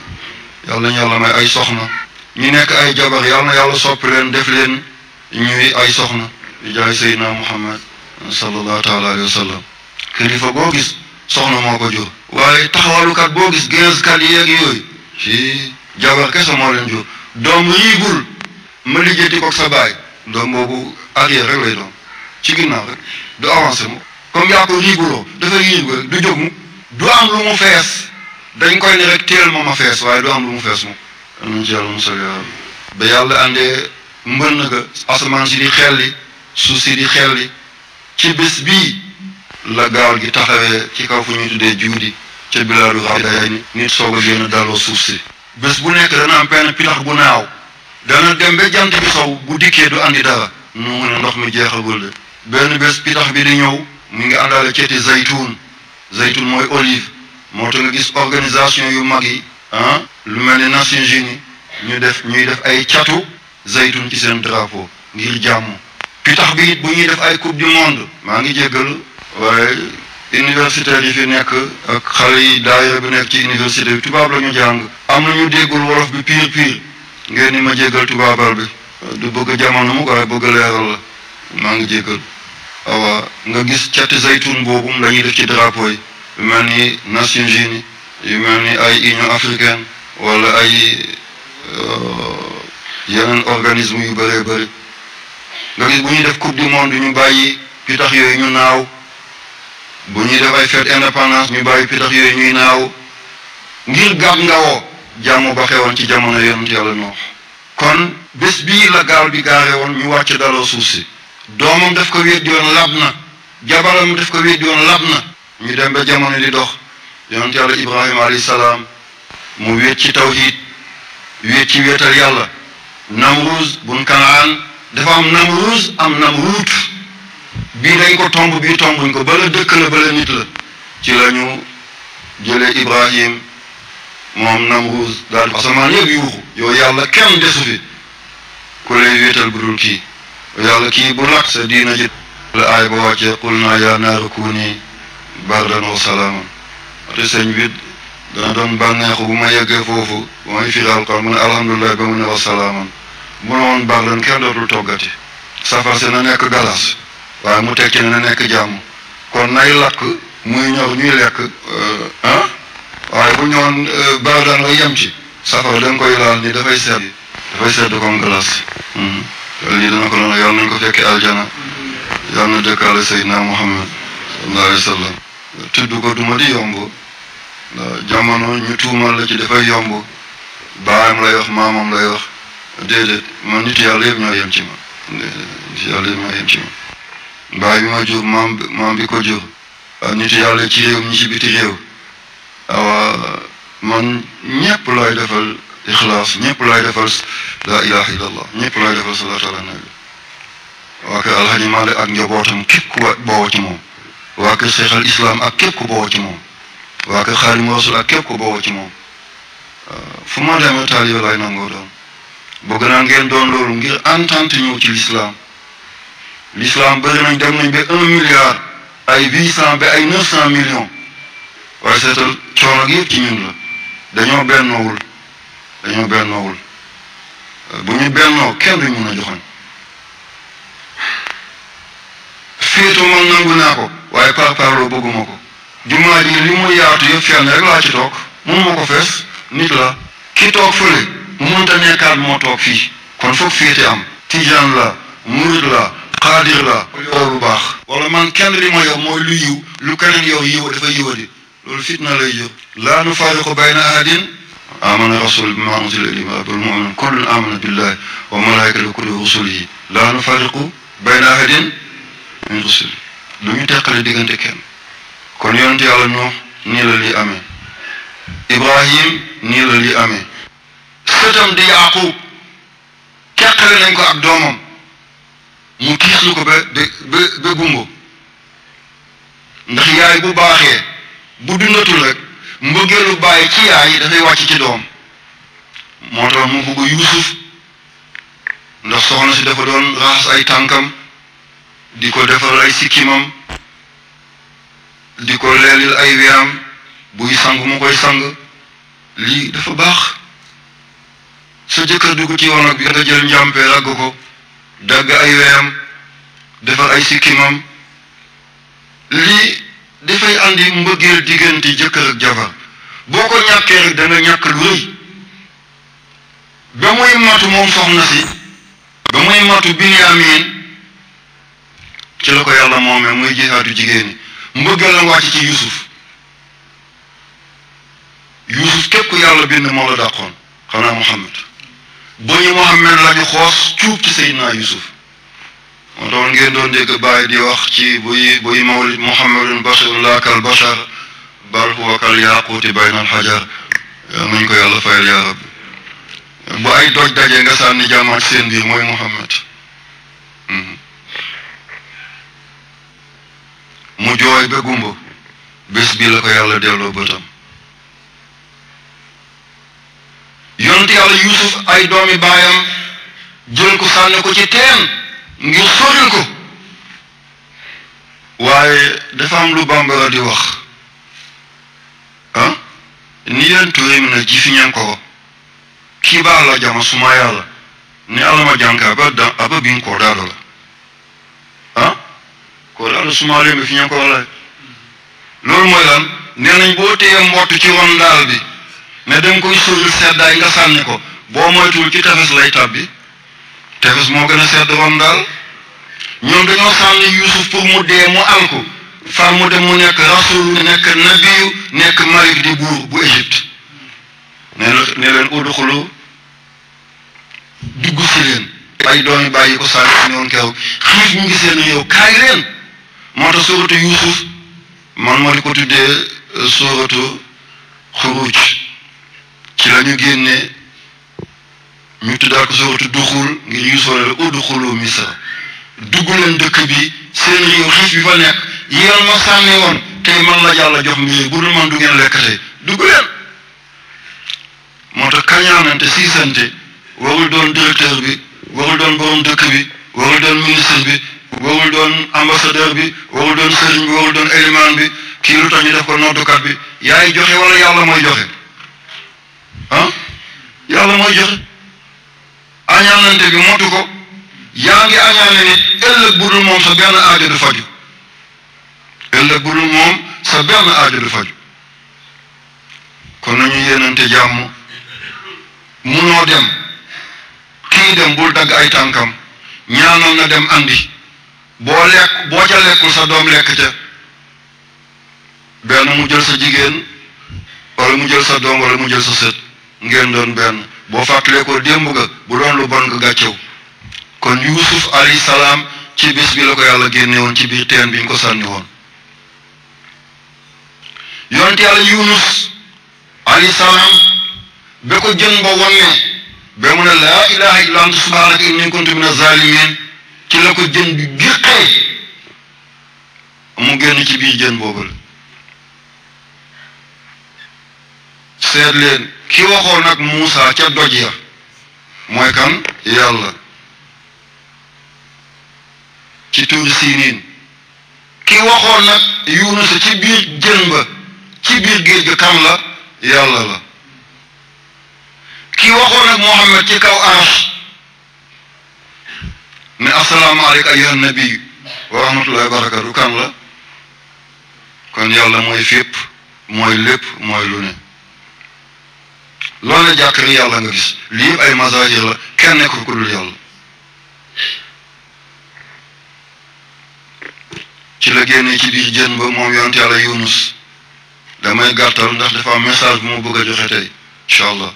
yal nañu yàlla may ay soxna ñi nekk ay jabar yal na yàlla soppi leen def leen ñuy ay soxna di jaay Seydina Muhammad sallallahu taala alayhi wa sallam kilifa boo gis soxna moo ko jur waaye taxawalukat boo gis génskat yi ak yooyu ci jabar kese moo leen jur doom riigul ma lijjati ko sa baay doom boobu arrière rek lay doon ci ginnaaw rek du avancé mu comme yaa ko riiguloo dafa riigu rek du jóg mu du am lu mu fees dañ koy ne rek teel ma fees waaye du am lu mu fees mu anuñ ci yàlla musal yaa ba yàlla andee mbënn ga asamaan si di xelli suuf si di xelli ci bés bii la gaal gi taxawee ci kaw fu ñuy tuddee juudi ca bilaadu Rabiayni nit soog a génn daloo suuf si bés bu nekk dana am benn pitax bu naaw dana dem ba jant bi sow bu dikkee du andi dara nu mu ne ndox mi jeexagul de benn bés pitax bi di ñëw mu ngi àndaale ceeti zaytun mooy olive moo tax nga gis organisation yu mag yi lu mel ni Nations Unies ñuy def ay catu zaytun ci seen drapeau ngir jàmm pitax bi it bu ñuy def ay coupe du monde maa ngi jéggal waaye universitaires yi fi nekk ak xale yi daayira bi nekk ci université bi tubaab la ñu jàng am na ñu déggul wolof bi pire ngeen ni ma jéggal tubaabal bi du bëgg jamono mu waaye bëgg leeral la maa ngi jéggal awa nga gis cati zaytun boobu la ñuy def ci drapeau yi yu mel ni Nations Unies yu mel ni ay Union africaine wala ay yeneen organisme yu bëree bëri nga gis bu ñuy def coupe du monde ñu bàyyi pitax yooyu ñu naaw bu ñuy def ay fête indépendance ñu bàyyi pitax yooyu ñuy naaw ngir gàtt nga woo jàmm ba xewoon ci jamono yonent yàlla Noox kon bés bii la gaal bi gaare woon ñu wàcc daloo suuf si doomam daf ko weddi woon lab na jabaram daf ko weddi woon lab na ñu dem ba jamono di dox yonent yàlla Ibrahima alayhi salaam mu wéet ci tawhid wéet ci wéetal yàlla Namruuz bun Kanaan dafa am Namruuz am Namruut bii dañ ko tomb bii tombuñ ko bala dëkk la bala nit la ci la ñu jëlee Ibrahim moom Namruuz daal di asamaan yëpp yuuxu yow yàlla kenn desu fi ku lay wéetal bu dul kii yàlla kii bu lakk sa diina ji la aay ba wàccee qul naa yaa naaru kuuni bardan wa salaaman ate sëñ bi dana doon bànneexu bu ma yeggee foofu bu may firal ko mu ne alhamdulilah ba mu ne wa salaaman bu ne woon bardan kenn dootul toggati safar si na nekk galas waaye mu tekki ne na nekk jàmm kon nay lakk muy ñor ñuy lekk waaye bu ñëwoon bardan la yem ci safar da nga koy laal ni dafay sedd comme glace lii dana ko doon yàlla nañ ko fekke aljana yàlla na dëkkaale Seydina Muhammad sallallahu alayhi wa sallam tudd ko duma di yomb jamono ñu tuumal la ci dafay yomb baayam lay wax maamam lay wax déedéet man nit yàlla yëpp ñoo yem ci ma nit yàlla yëpp ñoo yem ci ma baay bi ma jur maam bi ko jur nit yàlla ci réew ñi ci biti réew awa man ñëpp laay defal ixlaas ñëpp laay defal la ilaha illallah ñëpp laay defal salaatu ala nabi waa kër alhaji Malick ak njabootam képp ku bawoo ci moom waa kër Cheikh al Islam ak képp ku bawoo ci moom waa kër Xaadimu Rasul ak képp ku bawoo ci moom fu ma demee taalibe laay nangoo doon bëgg naa ngeen doon loolu ngir entente ñëw ci l'islam bëri nañ dem nañ ba 1 milliard ay 800 ba ay 900 millions waaye seetal coono gi yëpp ci ñun la dañoo bennoowul bu ñu bennoo kenn duñ mun a joxoñ féetu man nangu naa ko waaye parparloo bëgguma ko jumaa ji li muy yaatu yëpp fenn rek laa ci toog mun ma ko fees nit la ki toog fële munta nekkaat moo toog fii kon foog féete am tijaan la murid la xaadir la yor lu baax wala man kenn li ma yor mooy lu yiw lu keneen yor yiw dafa yiwadi loolu fitna lay jur laa nufarriqu bayna ahadin amana rasul bima unzila ilayhi min rabbil mu'minin kullun amana billahi wa malaikatihi wa kutubihi wa rusulihi laa nufarriqu bayna ahadin min rusuli lu ñu teqale diggante kenn kon yonent yàlla Nuux nii la lii amee Ibrahim nii la lii amee sëtam di Yaaqub teqale nañ ko ak doomam mu tiislu ko ba gumbo ndax yaay bu baaxee bu dundatul rek mbëggeelu bàyyi ci yaay dafay wàcc ci doom moo tax mu bëgg Yuusuf ndax soxna si dafa doon raxas ay tànkam di ko defal ay sikkimam di ko leelil ay weyam buy sang mu koy sang lii dafa baax sa jëkkër dugg ci wanag bi nga jël njàmpe ragg ko dagg ay weyam defal ay sikkimam lii dafay andi mbëggeel diggante jëkkër ak jabar boo ko ñàkkee rek da nga ñàkk lu rëy ba muy matu moom soxna si ba muy matu Binyaamin ci la ko yàlla moomee muy jihaatu jigéen ñi mbëggeel la wàcc ci Yuusuf képp ku yàlla bind moo la dàqoon xanaa Muhammad ba ñu Muhammad la ñu xoos cuub ci Seydina Yuusuf moo tax ngeen doon dégg bàyyi di wax ci buy mawlid Muhammadun basharun laa kal bashar bal huwa kal yaquuti bayna al hajar nañ ko yàlla fayal yaa rabbi bu ay doj dajee nga sànni jàmmaat seen biir mooy Muhammad mu jooy ba gumba bés bi la ko yàlla delloo bëtam yonent yàlla Yuusuf ay doomi baayam jël ko sànni ko ci teen ngir soril ko waaye dafa am lu bambara di wax ni yen tuwe mina jifiñankoro kiba la jama suma yàlla ni alama jànka aba bin kodaado la kodaado suma leen bi fiñankoro la loolu mooy lan nee nañ boo téye mbott ci ron daal bi ne danga koy soril seddaay nga sànni ko boo moytuwul ci tefes lay tàbbi tefes moo gën a sedd ron daal ñoom dañoo sànni Yuusuf pour mu dee mu alku far mu dem mu nekk rasul nekk nabiyu nekk malik di buur bu Égypte ne leen udxulu dugg si leen ay doomi bàyyi ko sànni ñoon keroog xiif ñu ngi seen yow kaay leen moo tax suratu Yuusuf man moo di ko tuddee suratu xuruj ci la ñu génnee ñu tuddaat ko suratu duxul ngir Yuusuf la udxulu Misra dugg leen dëkk bi seen réew xiif bi fa nekk yéen ma sànni woon tey man la yàlla jox mi bu dul man du ngeen lekk tey dugg leen moo tax kañaanante siisante warul doon directeur bi warul doon borom dëkk bi warul doon ministre bi warul doon ambassadeur bi warul doon sëriñ bi warul doon élimaan bi kii lu tax ñu def ko noddukat bi yaay joxe wala yàlla mooy joxe yàlla mooy joxe añaanante bi motu ko yaa ngi añaane nit ëllëg bu dul moom sa benn aajo du faju ëllëg bu dul moom sa benn aajo du faju kon nañu yéenante jàmm munoo dem kii dem bul dagg ay tànkam ñaanal na dem andi boo ca lekkul sa doom lekk ca benn mu jël sa jigéen wala mu jël sa doom wala mu jël sa sët ngeen doon benn boo fàttalee ko démb ga bu doon lu bon nga gàccew kon Yuusuf alayhi salaam ci bis bi la ko yàlla génne woon ci biir teen bi ñu ko sànni woon yonent yàlla Yunus alayhi salaam ba ko jën ba wonne ba mu ne laa ilaha illa anta subhanaka inni kuntu mina zalimin ci la ko jën bi géqee mu génn ci biir jën boobu la seet leen ki waxoon ak Muusa ca doj ya mooy kan yàlla ci tuuri Siniin ki waxoon nag Yunus ci biir jën ba ci biir géej ga kan la yàlla la ki waxoon nag Muhammad ci kaw arsh ne assalaamu aleyka ayyuhan nabi wa rahmatullahi wa barakatu kan la kon yàlla mooy fépp mooy lépp mooy lu ne loolu la jàkkari yàlla nga gis lii yëpp ay mazahir la kenn nekkul ku dul yàlla ci la génnee ci biir jën ba moom yonent yàlla Yunus damay gàttal ndax dafa am message bu mu bëgg a joxe tey incha allah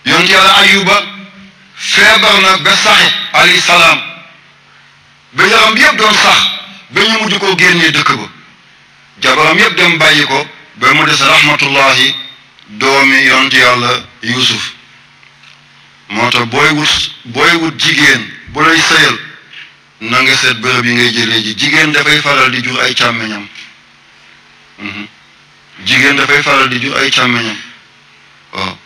yonent yàlla Ayuba feebar na ba saxe alayhi salaam ba yaram yëpp doon sax ba ñu mujj koo génnee dëkk ba jabaram yëpp dem bàyyi ko ba mu des rahmatullahi doomi yonent yàlla Yuusuf moo tax booy wut jigéen bu lay sëyal na nga seet bërëb yi ngay jëlee ji jigéen dafay faral di jur ay càmmeñam jigéen dafay faral di jur ay càmmeñam waaw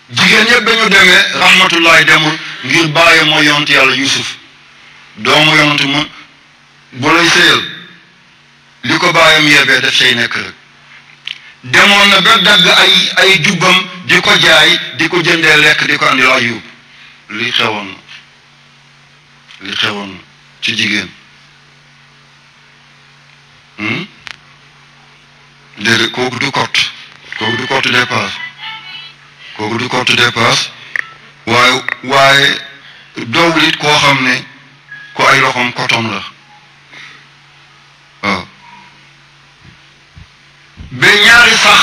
jigéen yëpp ba ñu demee rahmatullahi demul ngir bàyyi mooy yonent yàlla Yuusuf doomu yonent ma bu lay sëyal li ko bàyyam yebee def say nekk rek demoon na ba dagg ay jubbam di ko jaay di ko jëndee lekk di ko andil Ayub li xewoon ci jigéen déedéet kooku du cotte dépasse waaye doowul it koo xam ne ku ay loxoom kotom la waaw ba ñaari sax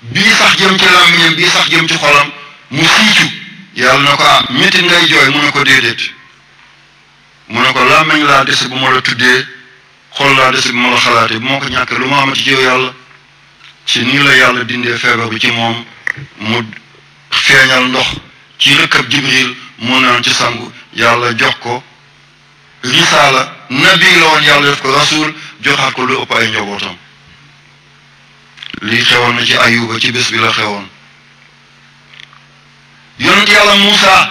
bii sax jëm ci làmmiñam bii sax jëm ci xolam mu siicu yàlla na ko métit ngay jooy mu ne ko déedéet mu ne ko làmmiñ laa dese bu ma la tuddee xol laa dese bu ma la xalaatee bu moo ko ñàkkee lu ma amati ci yow yàlla ci nii la yàlla dindee feebar bi ci moom mu feeñal ndox ci rëkkab Jibril mu naan ci sangu yàlla jox ko risaala nabi la woon yàlla def ko rasul joxaat ko lu ëpp ay njabootam lii xewoon na ci Ayuba ci bés bi la xewoon yonent yàlla Muusa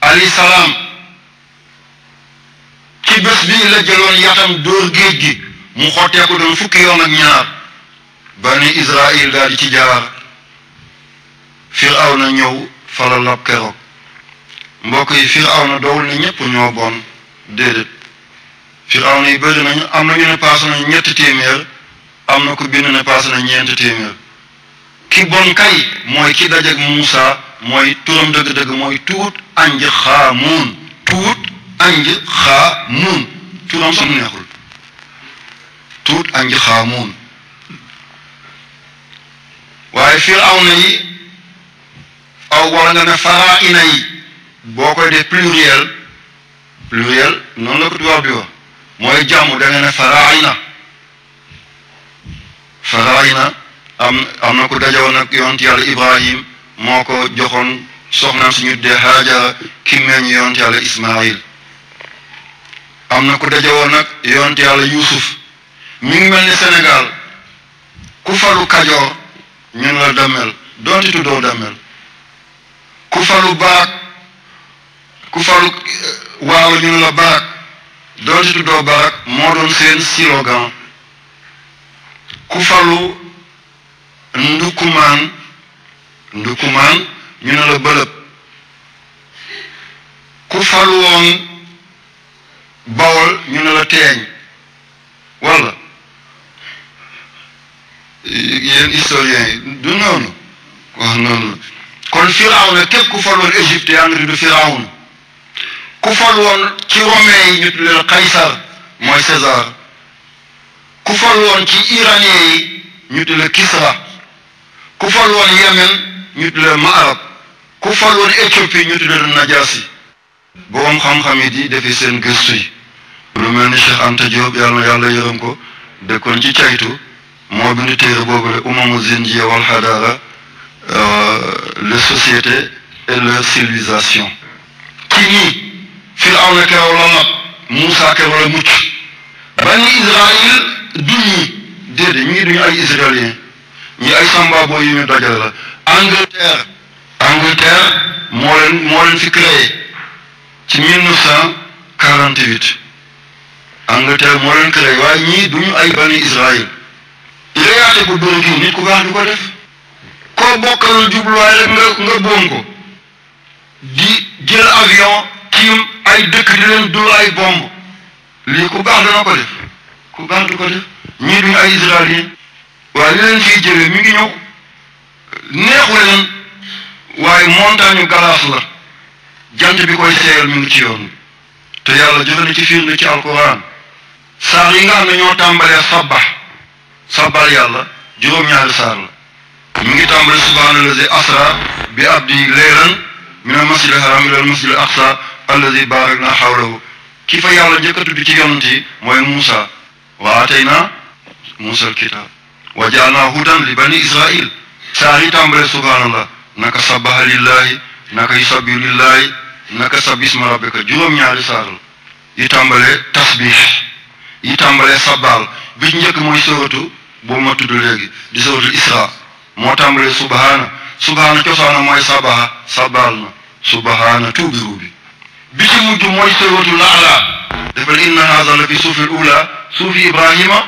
alayhi salaam ci bés bi la jëloon yatam dóor géej gi mu xotteeku doon fukki yoon ak ñaar bani Israil daal di ci jaar Firawna ñëw fala lab keroog mbokk yi Firawna doowul ne ñépp ñoo bon déedéet Firawna yi bëri nañu am na ñu ne paase nañu 300 am na ko bind ne paase na 400 ki bon kay mooy ki dajeg Muusa mooy turam dëgg-dëgg mooy Tuut Anj Xaamuun turam sax neexul Tuut Anj Xaamuun waaye Firawna yi aw wala nga ne Faraa'ina yi boo koy def pluriel noonu la ko tubaab bi wax mooy jàmm da nga ne Faraa'ina am na ko dajawoon ak yonent yàlla Ibrahim moo ko joxoon soxnaam suñu dee Haajara ki meññ yonent yàlla Ismaayil am na ko dajawoon ak yonent yàlla Yuusuf mi ngi mel ni Sénégal ku falu Kajoor ñun la Damel doonte tuddoo Damel ku falu Waalo ñun la Barak doonte tuddoo Barak moo doon seen slogan ku falu Ndukumaan ñu ne la Bëlëb ku falu woon Bawol ñu ne la Teeñ walla yéen historiens yi du noonu wax noonu la kon Firawna képp ku fal woon Égypte yaa ngi tudd Firawna ku fal woon ci romain yi ñu tuddee Qaysar mooy César ku fal woon ci iranien yi ñu tuddee Kisra ku fal woon Yemen ñu tuddee Ma'arab ku fal woon Éthiopie ñu tuddee Najaasi boroom xam-xam yi di defi seen gëstu yi lu mel ni Cheikh Anta Diop yàlla na yàlla yërëm ko dëkkoon ci caytu moo bind téere boobule umamu zindiya wal hadara les sociétés et leur civilisation ci ñii Firawna keroog la nag Muusa keroog la mucc bani Israël du ñi déedéet ñii duñu ay israélien ñi ay sambabo yu ñu dajale la Angleterre moo leen fi créé ci 1948 Angleterre moo leen créé waaye ñii duñu ay bani Israël réyaate bu bëri gi nit ku baax du ko def koo bokkal jubluwaay rek nga boom ko di jël avion tiim ay dëkk di leen dóor ay bomb lii ku baax dana ko def ku baax du ko def ñii duñu ay israélien waaye li leen fiy jëlee mi ngi ñëw neexu leen waaye montagne glace la jant bi koy seeyal mi ngi ci yoon bi te yàlla joxe na ci firnde ci alquran saar yi nga xam ne ñoo tàmbalee sabbal yàlla juróom-ñaari saar la mi ngi tàmbale subhaana allazi asra bi abdi laylan min al masjid al haram ila al masjid al aqsa allazi barakna hawlahu ki fa yàlla njëkk a tudd ci yonent yi mooy Muusa wa atayna Muusa al kitab wa jaalna hudan li bani israil saar yi tàmbale subhaanallah naka sabbaha lillahi naka yusabbihu lillahi naka sabbisma rabbika juróom-ñaari saar la yi tàmbale tasbih yi tàmbale sabbal bi ci njëkk mooy sóoratu boobu ma tudd léegi di sóoratul Isra moo tàmbale subhaana cosaana mooy sabbal na subhaana tuubi ruubi bi ci mujj mooy sóoratul A'la defal inna haza la fi suufil ula suufi Ibrahima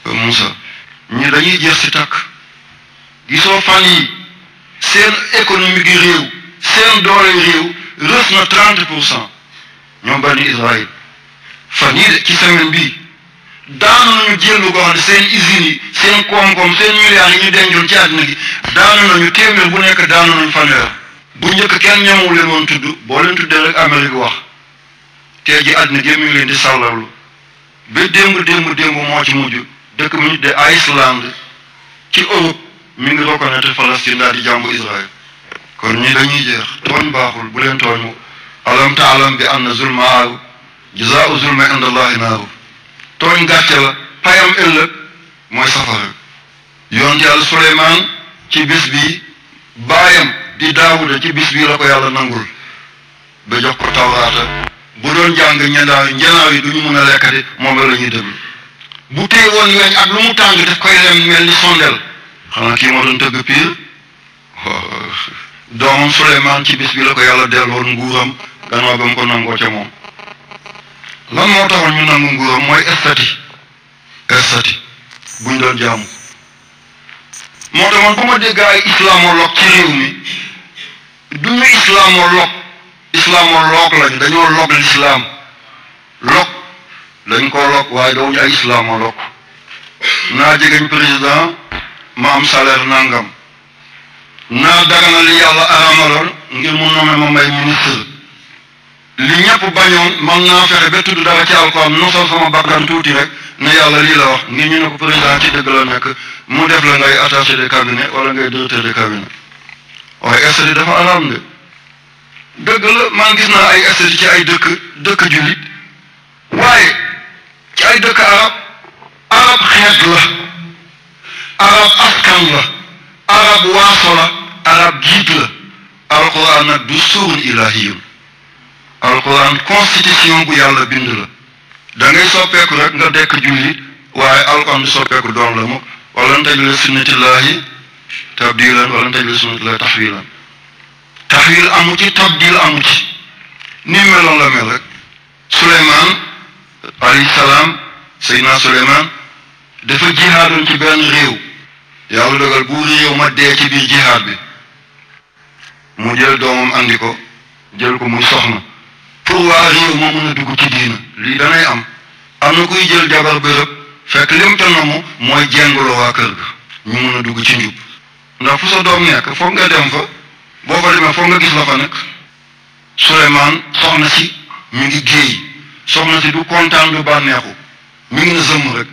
Muusa ñi dañuy jeex si tàkk gisoo fan yi seen économie gi réew seen doole réew rës na 30% ñoom bani Israël fan yii de ci semaine bii daanu nañu jëllu ko xam ne seen usines yi seen koom-koom seen milliards yi ñu dencoon ci àddina gi daanu nañu téeméer bu nekk daanu nañu fanweer bu njëkk kenn ñemewul leen woon tudd boo leen tuddee rek Amérique wax tey ji àddina gi mi ngi leen di sàllarlu ba démb moo ci mujj dëkk bi ñu de Iceland ci Europe mi ngi reconnaître Palestine daal di jàmbu Israël kon ñi dañuy jeex tooñ baaxul bu leen tooñ mu alam taalam bi anna zulma aaru jazaau zulma inda allahi naaru tooñ gàcce la payam ëllëg mooy safara yonent yàlla Suleymaan ci bis bi baayam di Daawuda ci bis bii la ko yàlla nangul ba jox ko tawraata bu doon jàng njanaaw yi du ñu mën a lekkati moom la ñuy déglu bu téye woon weñ ak lu mu tàng daf koy lem mel ni sondel xanaa kii moo doon tëgg piir doomam Suleymaan ci bis bi la ko yàlla delloon nguuram gannaaw ba mu ko nangoo ca moom lan moo taxoon ñu nangu nguuram mooy estati buñ doon jaamu moo tax man bu ma dégg ay islamologue ci réew mi du ñu islamologue lañu dañoo log l'islam log dañ ko log waaye dooñu ay islamologue naa jegeñ président ma am salaire nangam naa dagana li yàlla aramaloon ngir mu nommé ma may ministre li ñëpp bañoon man naa fexe ba tudd dara ci alquran nosal sama bakkan tuuti rek ne yàlla lii la wax ngir ñu ne ko président ci dëgg la nekk mu def la ngay attaché de cabinet wala ngay directeur de cabinet waaye estati dafa araam de dëgg la man gis naa ay estati ci ay dëkk jullit waaye ci ay dëkk arab xeet la arab askan la arab waaso la arab jiit la alquran nag du suurun ilahiyun alquran constitution bu yàlla bind la da ngay soppeeku rek nga dekk jullit waaye alquran du soppeeku doon la mu wala tajid li sunnatillahi tabdilan wala tajid li sunnatillahi tahwilan tahwil amu ci tabdil amu ci ni meloon la mel rek Suleymaan alayhi salaam Seydina Suleymaan dafa jihaadoon ci benn réew yàlla dogal bu réew ma dee ci biir jihaad bi mu jël doomam andi ko jël ko muy soxna pour waa réew moo mën a dugg ci diina lii danay am na kuy jël jabar bërëb fekk lim ta namu mooy jenguloo waa kër ga ñu mën a dugg ci njub ndax fu sa doom nekk foog nga dem fa boo fa demee foog nga gis la fa nekk Suleymaan soxna si mi ngi géey soxna si du kontaan du bànneexu mi ngi na zëmm rek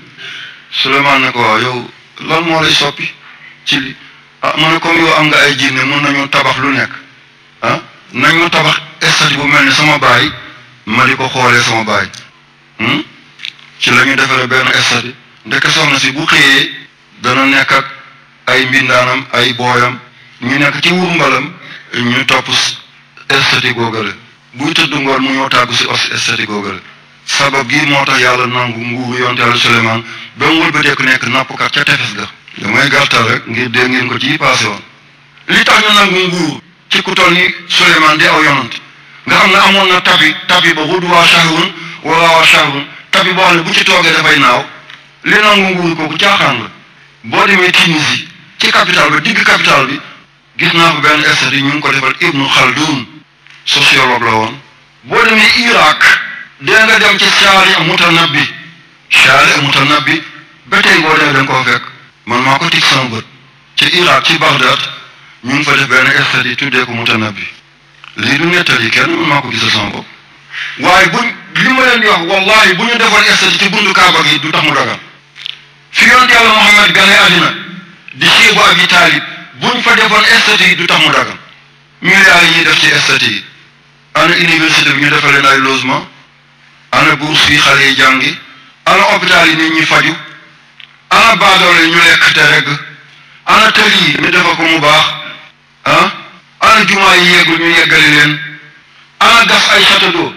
Suleymaan ne ko waaw yow lan moo lay soppi ci li mu ne comme yow am nga ay jinne mën nañu tabax lu nekk nañu tabax estati bu mel ni sama baay ma di ko xoolee sama baay ci la ñu defaree benn estati ndeke soxna si bu xëyee dana nekk ak ay mbindaanam ay booyam ñu nekk ci wurmbalam ñu topp estati googale buy tëdd ngoon mu ñëw tàggu si estati googale sabab gi moo tax yàlla nangu nguuru yonte yàlla Suleymaan ba mu wëlbateeku nekk nappkat ca tefes ga damay gàttal rek ngir dégg ngeen ko ci passé woon li tax ñu nangu nguur ci ku toll ni Suleymaan di aw yonant nga xam ne amoon na tapi ba gudwaa shahrun wa rawaa shahrun tapi boo xam ne bu ci toogee dafay naaw li nangu nguur kooku caaxaan la boo demee Tunisie ci capital ba digg capital bi gis naa ko benn estati ñu ngi ko defal Ibnu Khaldun sociologue la woon boo demee Irak dee nga dem ci Shaari Mutanabbi ba tey boo demee da nga koo fekk man maa ko tig sama bët ci Irak ci Bagdad ñu ngi fa def benn estati tuddee ko Mutanabbi lii du nettali kenn man maa ko gisal sama bopp waaye li ma leen di wax wallahi bu ñu defoon estati ci buntu Kaaba gi du tax mu dagal fi yonent yàlla Muhammad gane àddina di Cheikh bu Abi Talib buñ fa defoon estati yi du tax mu dagal milliards yi ñuy def ci estati yi ana université bi ñu defal leen ay logement ana bourse yi xale yi jàngi ana hôpital yi nit ñi faju ana baadoole ñu lekk te regg ana tël yi ñu defa ko mu baax ana jumaa yi yeggul ñu yeggali leen ana gas ay château d'eau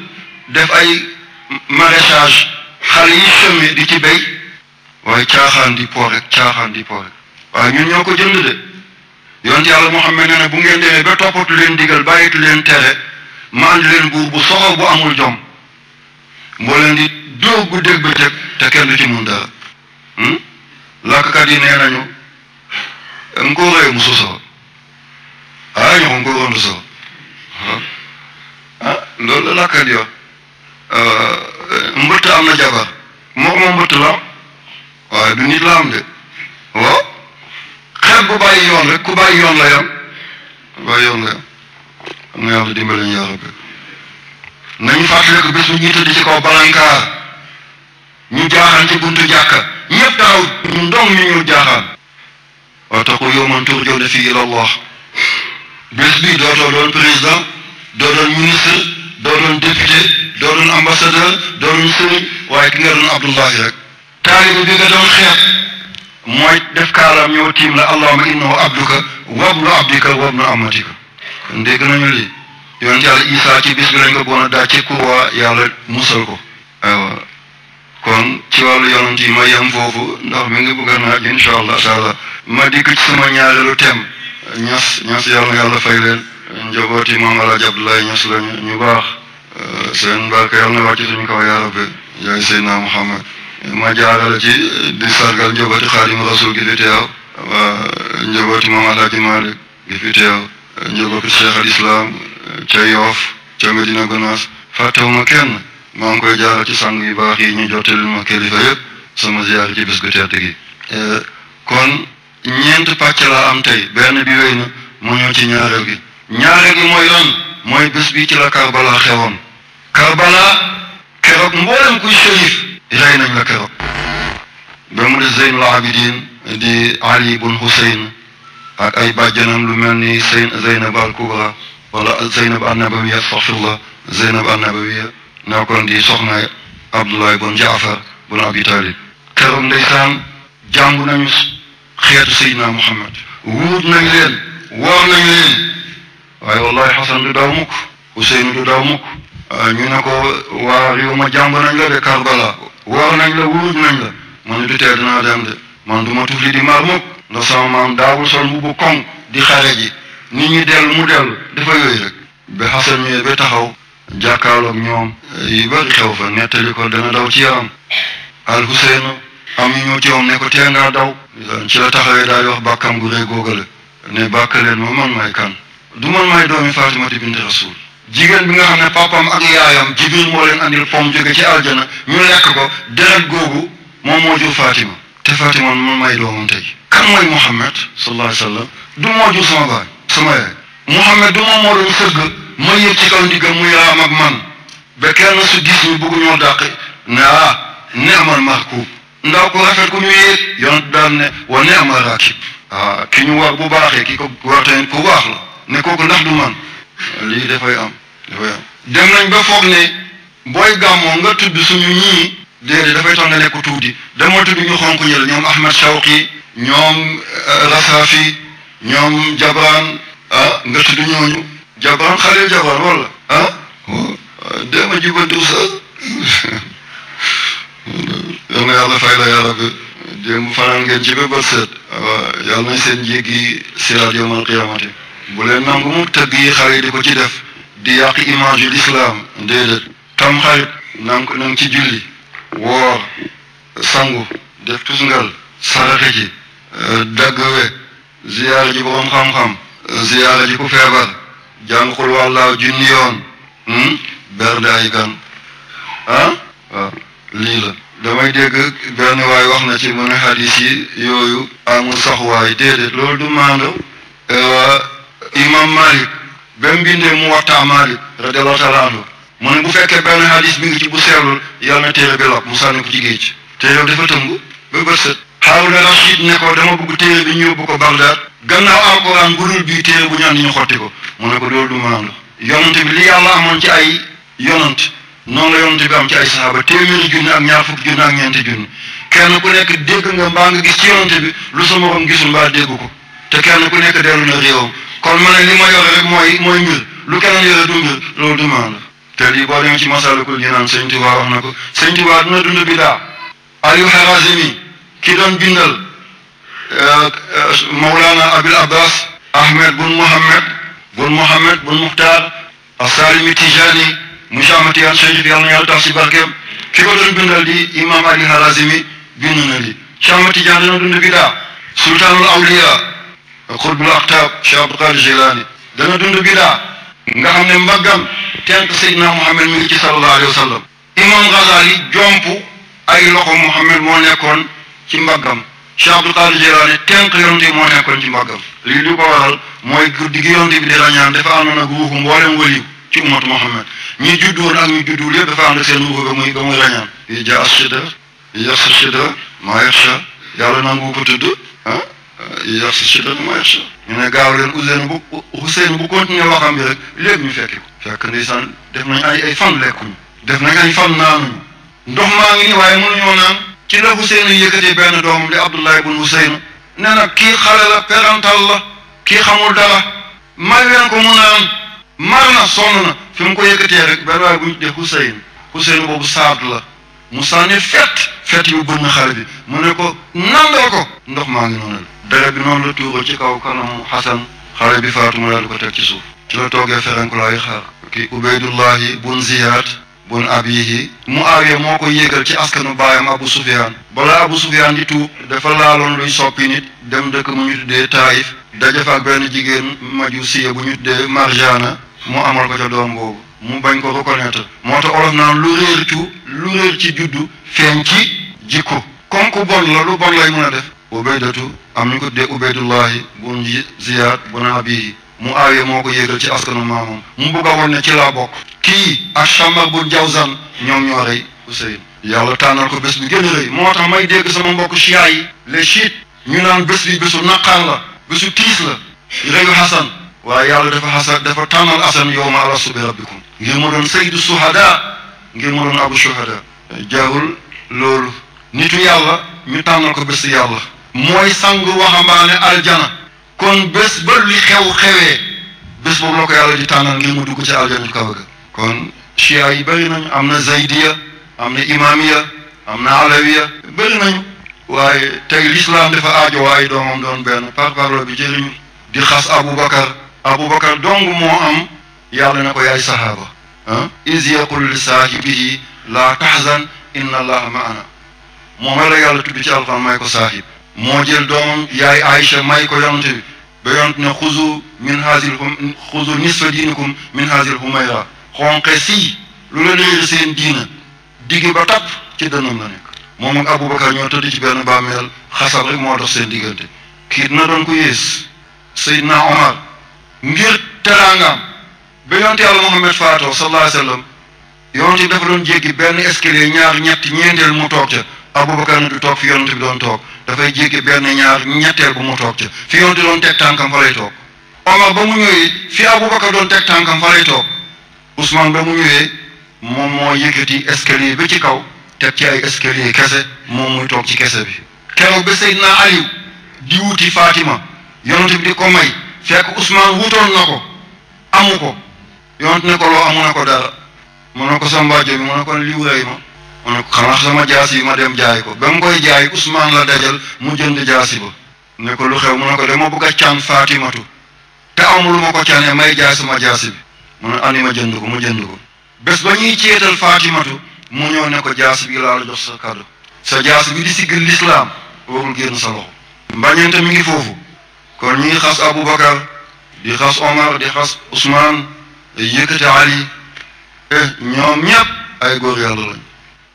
def ay maraîchage xale yi semé di ci béy waaye caaxaan di po rek waaye ñun ñoo ko jënd de yonent yàlla Muhammad nee na bu ngeen demee ba toppatu leen digal bàyyitu leen tere ma andi leen buur bu soxor bu amul jom moo leen di dóor gu dégg bëccëg te kenn du ci mun dara làkkat yi nee nañu nkóoree mu sosoo ñoo ko nkóoroon du soo loolu la làkkat yo mbëtt am na jabar moom mbëtt la waaye du nit la am de waaw xeet bu bàyyi yoon rek ku bàyyi yoon la yam am na yàlla dimbale ñu yaa rabbi nañu fàttaliku bés bu ñuy tëdd ci kaw balankaar ñu jaaxaan ci buntu jàkka ñëpp taxaw ñu ndong ñu ñëw jaaxaan wattaqu yawman turjawna fiihi ila Allah bés bi dootoo doon président doo doon ministre doo doon député doo doon ambassadeur doo doon sëriñ waaye ki nga doon Abdullahi rek taalibe bi nga doon xeet mooy def kaalaam ñëw tiim la allahumma innahu abduka wabnu abdika wabnu amatika kon dégg nañu lii yonent yàlla Isaa ci bis bi lañ ko bon a daa ci kurwa yàlla musal ko aywa kon ci wàllu yonent yi ma yem foofu ndax mi ngi bëgg a naaj insha allah taala ma dikk ci sama ñaareelu thème ñas yàlla na yàlla fay leen njabooti moom Alaaji Abdoulaye Ñas lañu ñu baax seen barke yàlla na wàcc suñu kaw yaa rabbi yaay Seydina Muhammad ma jaarale ci di sargal njabooti Xaadimu Rasuul gi fi teew njabooti moom Alaaji Maalik gi fi teew njabooti Cheikh al Islam ca Yoof ca Medina Gonaas fàttewuma kenn maa ngi koy jaara ci sang yu baax yi ñu jottalil ma kilifa yëpp sama ziyaar ci bés gu tedd gi kon ñeent pàcc laa am tey benn bi wéy na mu ñëw ci ñaareel gi mooy lan mooy bés bi ci la Karbala xewoon Karbala keroog mboolem kuy shérif rey nañ la keroog ba mu de Zeynul Abidin di Ali bun Hussein ak ay bàjjanam lu mel ni Zeynab al Kubra wala Zeynab an-Nabawiya astaghfirullah Zeynab an-Nabawiya nekkoon di soxna Abdullah bun Jaafar bun Abi Talib keroog ndeysaan jàmbu nañu xeetu Seydina Muhammad wuut nañ leen woor nañ leen waaye wallahi Xasan du daw mukk Hussein du daw mukk ñu ne ko waa réew ma jàmb nañ la de Karbala woor nañ la wuut nañ la man du tee dinaa dem de man du ma tufli di mar mukk ndax sama maam daawul sol mbubu koŋ di xare ji nit ñi dellu mu dellu dafa yooyu rek ba Xasan ñëwee ba taxaw jàkkaarloog ñoom yu bari xew fa nettali ko dana daw ci yaram al Hussein am ñu ñëw ci moom ne ko tee ngaa daw ci la taxawee daal di wax bàkkam gu rëy googale ne bàkk leen ma man maay kan du man maay doomi Fatimati bint Rasul jigéen bi nga xam ne papaam ak yaayam Jibril moo leen andil pom jóge ci aljana ñu lekk ko deret googu moom moo jur Fatima te Fatima man maay doomam tey kan mooy Muhammad sallallahu alayhi wa sallam du moo jur sama baay sama yaay Muhammad du moom moo doon sëgg ma yëg ci kaw ndiggam muy raam ak man ba kenn su gis ñu bëgg ñoo dàq ne ni'mal mahkuub ndaw ko rafet ku ñu yéeg yonent daan ne wa ni'ma raakib ki ñu war bu baaxee ki ko war tamit ku baax la ne kooku ndax du man lii dafay am dem nañ ba foog ne booy gàmmoo nga tudd suñu ñii déedéet dafay tax nga nekk tuuti dama tudd ñu xonk ñël ñoom Ahmed Shawqi ñoom Rasafi ñoom Jabran nga tudd ñooñu Jabran Khalil Jabran wala dema jubantu oustaz yal na yàlla fay la yaa rabbi démb fanaan ngeen ci ba bët seet yàlla nañ seen jéggi siraat yawmal qiyaamati bu leen nangu mu tëgg yi xale yi di ko ci def di yàq image yu l'islam déedéet tam xarit nang ci julli woor sangu def tusngal saraxe ci dagg we ziyaara ji borom xam-xam ziyaara ji ku feebar jàng xul wàllaaw junni yoon bernde ay gan waaw lii la damay dégg benn waay wax na ci mu ne xadis yi yooyu amul sax waay déedéet loolu du maando imam Malik ba mu bindee mu waxtaa Malik radiallahu taala anhu mu ne bu fekkee benn xadis bi ngi ci bu seelul yàlla na téere bi lap mu sànni ko ci géej téere dafa tëmb ba bët set Haaruna Rashid ne ko dama bëgg téere bi ñu yóbbu ko Bagdad gannaaw alquran bu dul bii téere bu ñaan ñu xotti ko mu ne ko loolu du maando yonent bi li yàlla amoon ci ay yonent noonu la yonent bi am ci ay saxaaba téeméeri junni ak ñaar fukki junni ak ñeenti junni kenn ku nekk dégg nga mbaa nga gis ci yonent bi lu sa morom gisul mbaa dégg ko te kenn ku nekk dellu na réewam kon ma ne li ma yore rek mooy mbir lu keneen yore du mbir loolu du maando te lii boo demee ci Masaalikul Jinaan Sëñ Tuubaa wax na ko Sëñ Tuubaa dina dund bidaa Aliou Harazimi ki doon bindal Mawlana Abil Abbas Ahmed bun Mohammed bun Muxtaar As-Salimi Tijani Moussa Matiyaan Chérif yàlla na yàlla tax si barkeem ki ko doon bindal di imam Ali Harazimi bind na li Cheikh Ahmad Tijaan dina dund bidaa Sultaanul Awliya Xutbul Aqtaab Cheikh Abdul Qaadir Jilaani dana dund bidaa nga xam ne mbaggam tenk Seydina Muhammad mi ngi ci sallallahu alayhi wa sallam imam Ghazali jomp ay loxo Muhammad moo nekkoon ci mbaggam Cheikh Abdul Qaadir Jilaani tenk yonte moo nekkoon ci mbaggam lii li ko waral mooy guddi gi yonte bi di rañaan dafa àndoon ak ruuxu mboolem waliw ci ummatu Muhammad ñi juddoon ak ñi juddul yëpp dafa ànd ak seen ruuxu ba muy rañaan yi ja ashida yaxsa shida maa yaxsha yàlla nangu ko tudd yaxsa shida maa yaxsha ñu ne gaaw leen Ousseynou bu continuer waxam bi rek léegi ñu fekki ko fekk ndeysaan def nañ ay fan lekkuñu def nañ ay fan naanuñu ndox maa ngi nii waaye mënuñoo naan ci la Ousseynou yëkkatee benn doomam di Abdoulaye bun Ousseynou nee na kii xale la perantal la kii xamul dara may leen ko mu naan mar na sonn na fi mu ko yëkkatee rek benn waaye bu ñu tuddee Ousseynou boobu Saad la mu sànni fet yu bënn xale bi mu ne ko nandal ko ndox maa ngi noonu la deret bi noonu la tuuroo ci kaw kanamu Xasan xale bi faatu mu daal di ko teg ci suuf ci la toogee ferenkulaayu xaar kii Ubeydullahi bun Ziyad bun Abihi Muawiya moo ko yéegal ci askanu baayam Abu Sufyaan balaa Abu Sufyaan di tuub dafa laaloon luy soppi nit dem dëkk mu ñu tuddee Taayif daje fa ak benn jigéen majusiya bu ñu tuddee Marjana mu amal ko ca doom boobu mu bañ ko reconnaître moo tax olof naan lu réer ci juddu feeñ ci jikko comme ku bon la lu bon lay mën a def Ubaydatu am ñu ko tuddee Ubeydullahi bun Ziyad bun Abihi Muawiya moo ko yéegal ci askanu maamam mu bëgg a won ne ci laa bokk kii ak Shammar bun Jawzan ñoom ñoo rey Husayn yàlla tànnal ko bés bi gën a rëy moo tax may dégg sama mbokk chia yi les chiites ñu naan bés bi bésu naqar la bésu tiis la reyu Hasan waaye yàlla dafa tànnal Hasan yawma alastu bi rabbikum ngir mu doon sayyidu suhada ngir mu doon abu shuhada jaarul loolu nitu yàlla ñu tànnal ko bés yàlla mooy sangu waxambaane aljana kon bés ba li xewee bés boobu la ko yàlla di tànnal ngir mu dugg ci aljana kaw ga kon chia yi bëri nañu am na zaydiya am na imamiya am na alawiya bëri nañu waaye tey l'islam dafa aajo waaye doomam doon benn parparlo bi jëriñu di xas Aboubacar dong moo am yàlla na ko yaay sahaaba is yaqul li saahibihi laa tahzan inna allaha maana moom la yàlla tudd ci alxuraan may ko saahib moo jël doomam yaay Aïcha may ko yonante bi ba yonante ne xuzu nisfa diinikum min haazil humayra xonqe si lu la léeri seen diina diggi ba tapp ci dënnam la nekk moom ak Aboubacar ñoo tëdd ci benn bàmmeel xasab rek moo dox seen diggante kii dina doon ko yées Seydina Omar ngir teraangaam ba yonte yàlla Muhammad faatoo sallallahu alayhi wa sallam yonte dafa doon jéggi benn escalier ñaar ñett ñeenteel mu toog ca Abubakar na du toog fi yonent bi doon toog dafay jéggi benn ñaar ñetteel bu mu toog ca fi yonent doon teg tànkam fa lay toog Omar ba mu ñëwee fi Abubakar doon teg tànkam fa lay toog Ousmane ba mu ñëwee moom moo yëkkati escalier ba ci kaw teg ci ay escalier kese moom muy toog ci kese bi keroog ba Seydina Aliou di wuti Fatima yonent bi di ko may fekk Ousmane wutoon na ko amu ko yonent ne ko loo amu na ko dara mu ne ko sa mbaajo bi mu ne ko liw rëy ma mu ne ko xanaa sama jaasi bi ma dem jaay ko ba mu koy jaay Ousmane la dajal mu jënd jaasi ba ne ko lu xew mu ne ko dama bëgg a can Fatimatu te amul lu ma ko canee may jaay sama jaasi bi mu ne ani ma jënd ko mu jënd ko bés ba ñuy ceetal Fatimatu mu ñëw ne ko jaasi bi laa la jox sa kàddu sa jaasi bi di siggal lislaam warul génn sa loxo mbañeente mi ngi foofu kon ñi ngi xas Aboubacar di xas Omar di xas Ousmane yëkkati Ali ñoom ñëpp ay góor yàlla lañ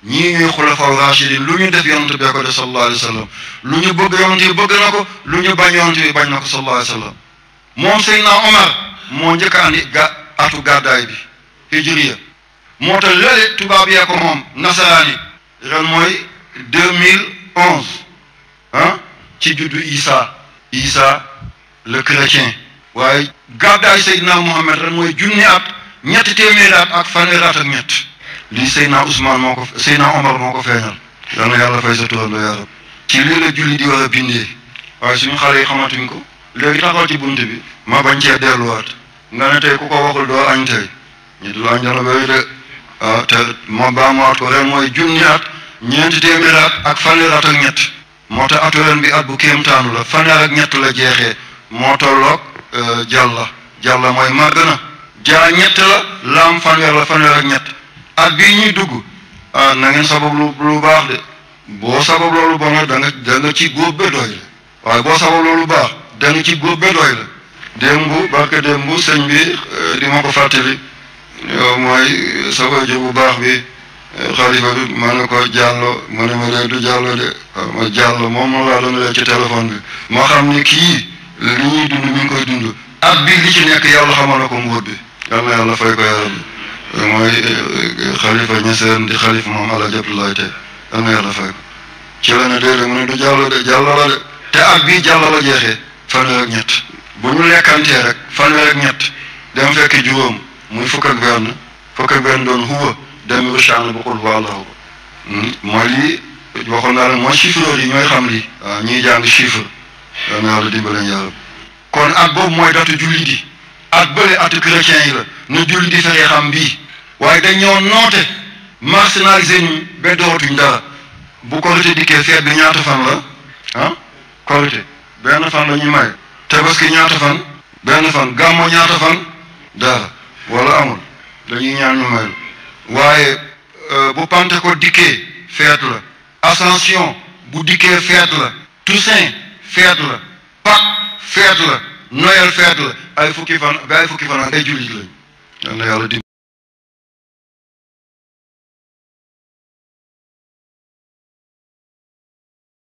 ñii ñuy xulafa rachidin lu ñu def yonent bi ko def sallallahu alayhi wa sallam lu ñu bëgg yonent bi bëgg na ko lu ñu bañ yonent bi bañ na ko sallallahu alayhi wa sallam moom Seydina Omar moo njëkk a andi atu gàddaay bi hijriya moo tax léegi tubaab yee ko moom nasaraani ren mooy 2011 ci juddu Isa le chrétien waaye gàddaay Seydina Mohamed ren mooy junni at ñetti téeméeri at ak fanweeri at ak ñett lii Seydina Omar moo ko feeñal yal na yàlla fay sa turandoo yaa rab ci lii la julli di war a bindee waaye suñu xale yi xamatuñ ko léegi taxaw ci bunt bi ma bañ cee delluwaat nga ne tey ku ko waxul doo añ tey ñu dul añ dana bëri de te ma baamuwaat ko ren mooy junni at ñeenti téeméeri at ak fanweeri at ak ñett moo tax atu ren bi at bu kéemtaanu la fanweer ak ñett la jeexee moo tolloog jàlla mooy màgg na jaa ñett la laam fanweer la fanweer ak ñett at bii ñuy dugg na ngeen sabab lu baax de boo sabab loolu bon da nga ci góob ba doy la waaye boo sabab loolu baax da nga ci góob ba doy la démb sëñ bi di ma ko fàttali yow mooy sa waajur bu baax bi xalifa bi ma ne ko jàllo mu ne ma lee du jàllo de ma jàllo moom laa doon lee ci téléphone bi moo xam ni kii li ñuy dund mi ngi koy dund at bi li ci nekk yàlla xamal na ko mbóot bi yal na yàlla fay ko yàlla bi mooy xalifa ñeseen di xalifa moom Alaaji Abdoulaye Tey yal na yàlla fay ko ci la ne déedéet mu ne du jàllo de jàllo la de te at bii jàllo la jeexee fanweer ak ñett bu ñu lekkantee rek fanweer ak ñett dem fekk juróom muy fukk ak benn doon huwa demi rushan bu xul wàllahu mooy lii waxoon naa la mooy chiffreur yi ñooy xam lii waaw ñiy jàng chiffre yal na yàlla dimbale yàlla kon at boobu mooy datu julli di at bële atu chrétien yi la na julli di fexee xam bii waaye dañoo noote marginalisé ñu ba dootuñ dara bu korité dikkee feet bi ñaata fan la korité benn fan la ñuy may tabaski ñaata fan benn fan gàmmo ñaata fan dara wala amul dañuy ñaan ñu may waaye bu Pentecôte dikkee feet la Ascension bu dikkee feet la Toussaint feet la Pâques feet la Noël feet la ay fukki fan ak ay jullit lañ yal na yàlla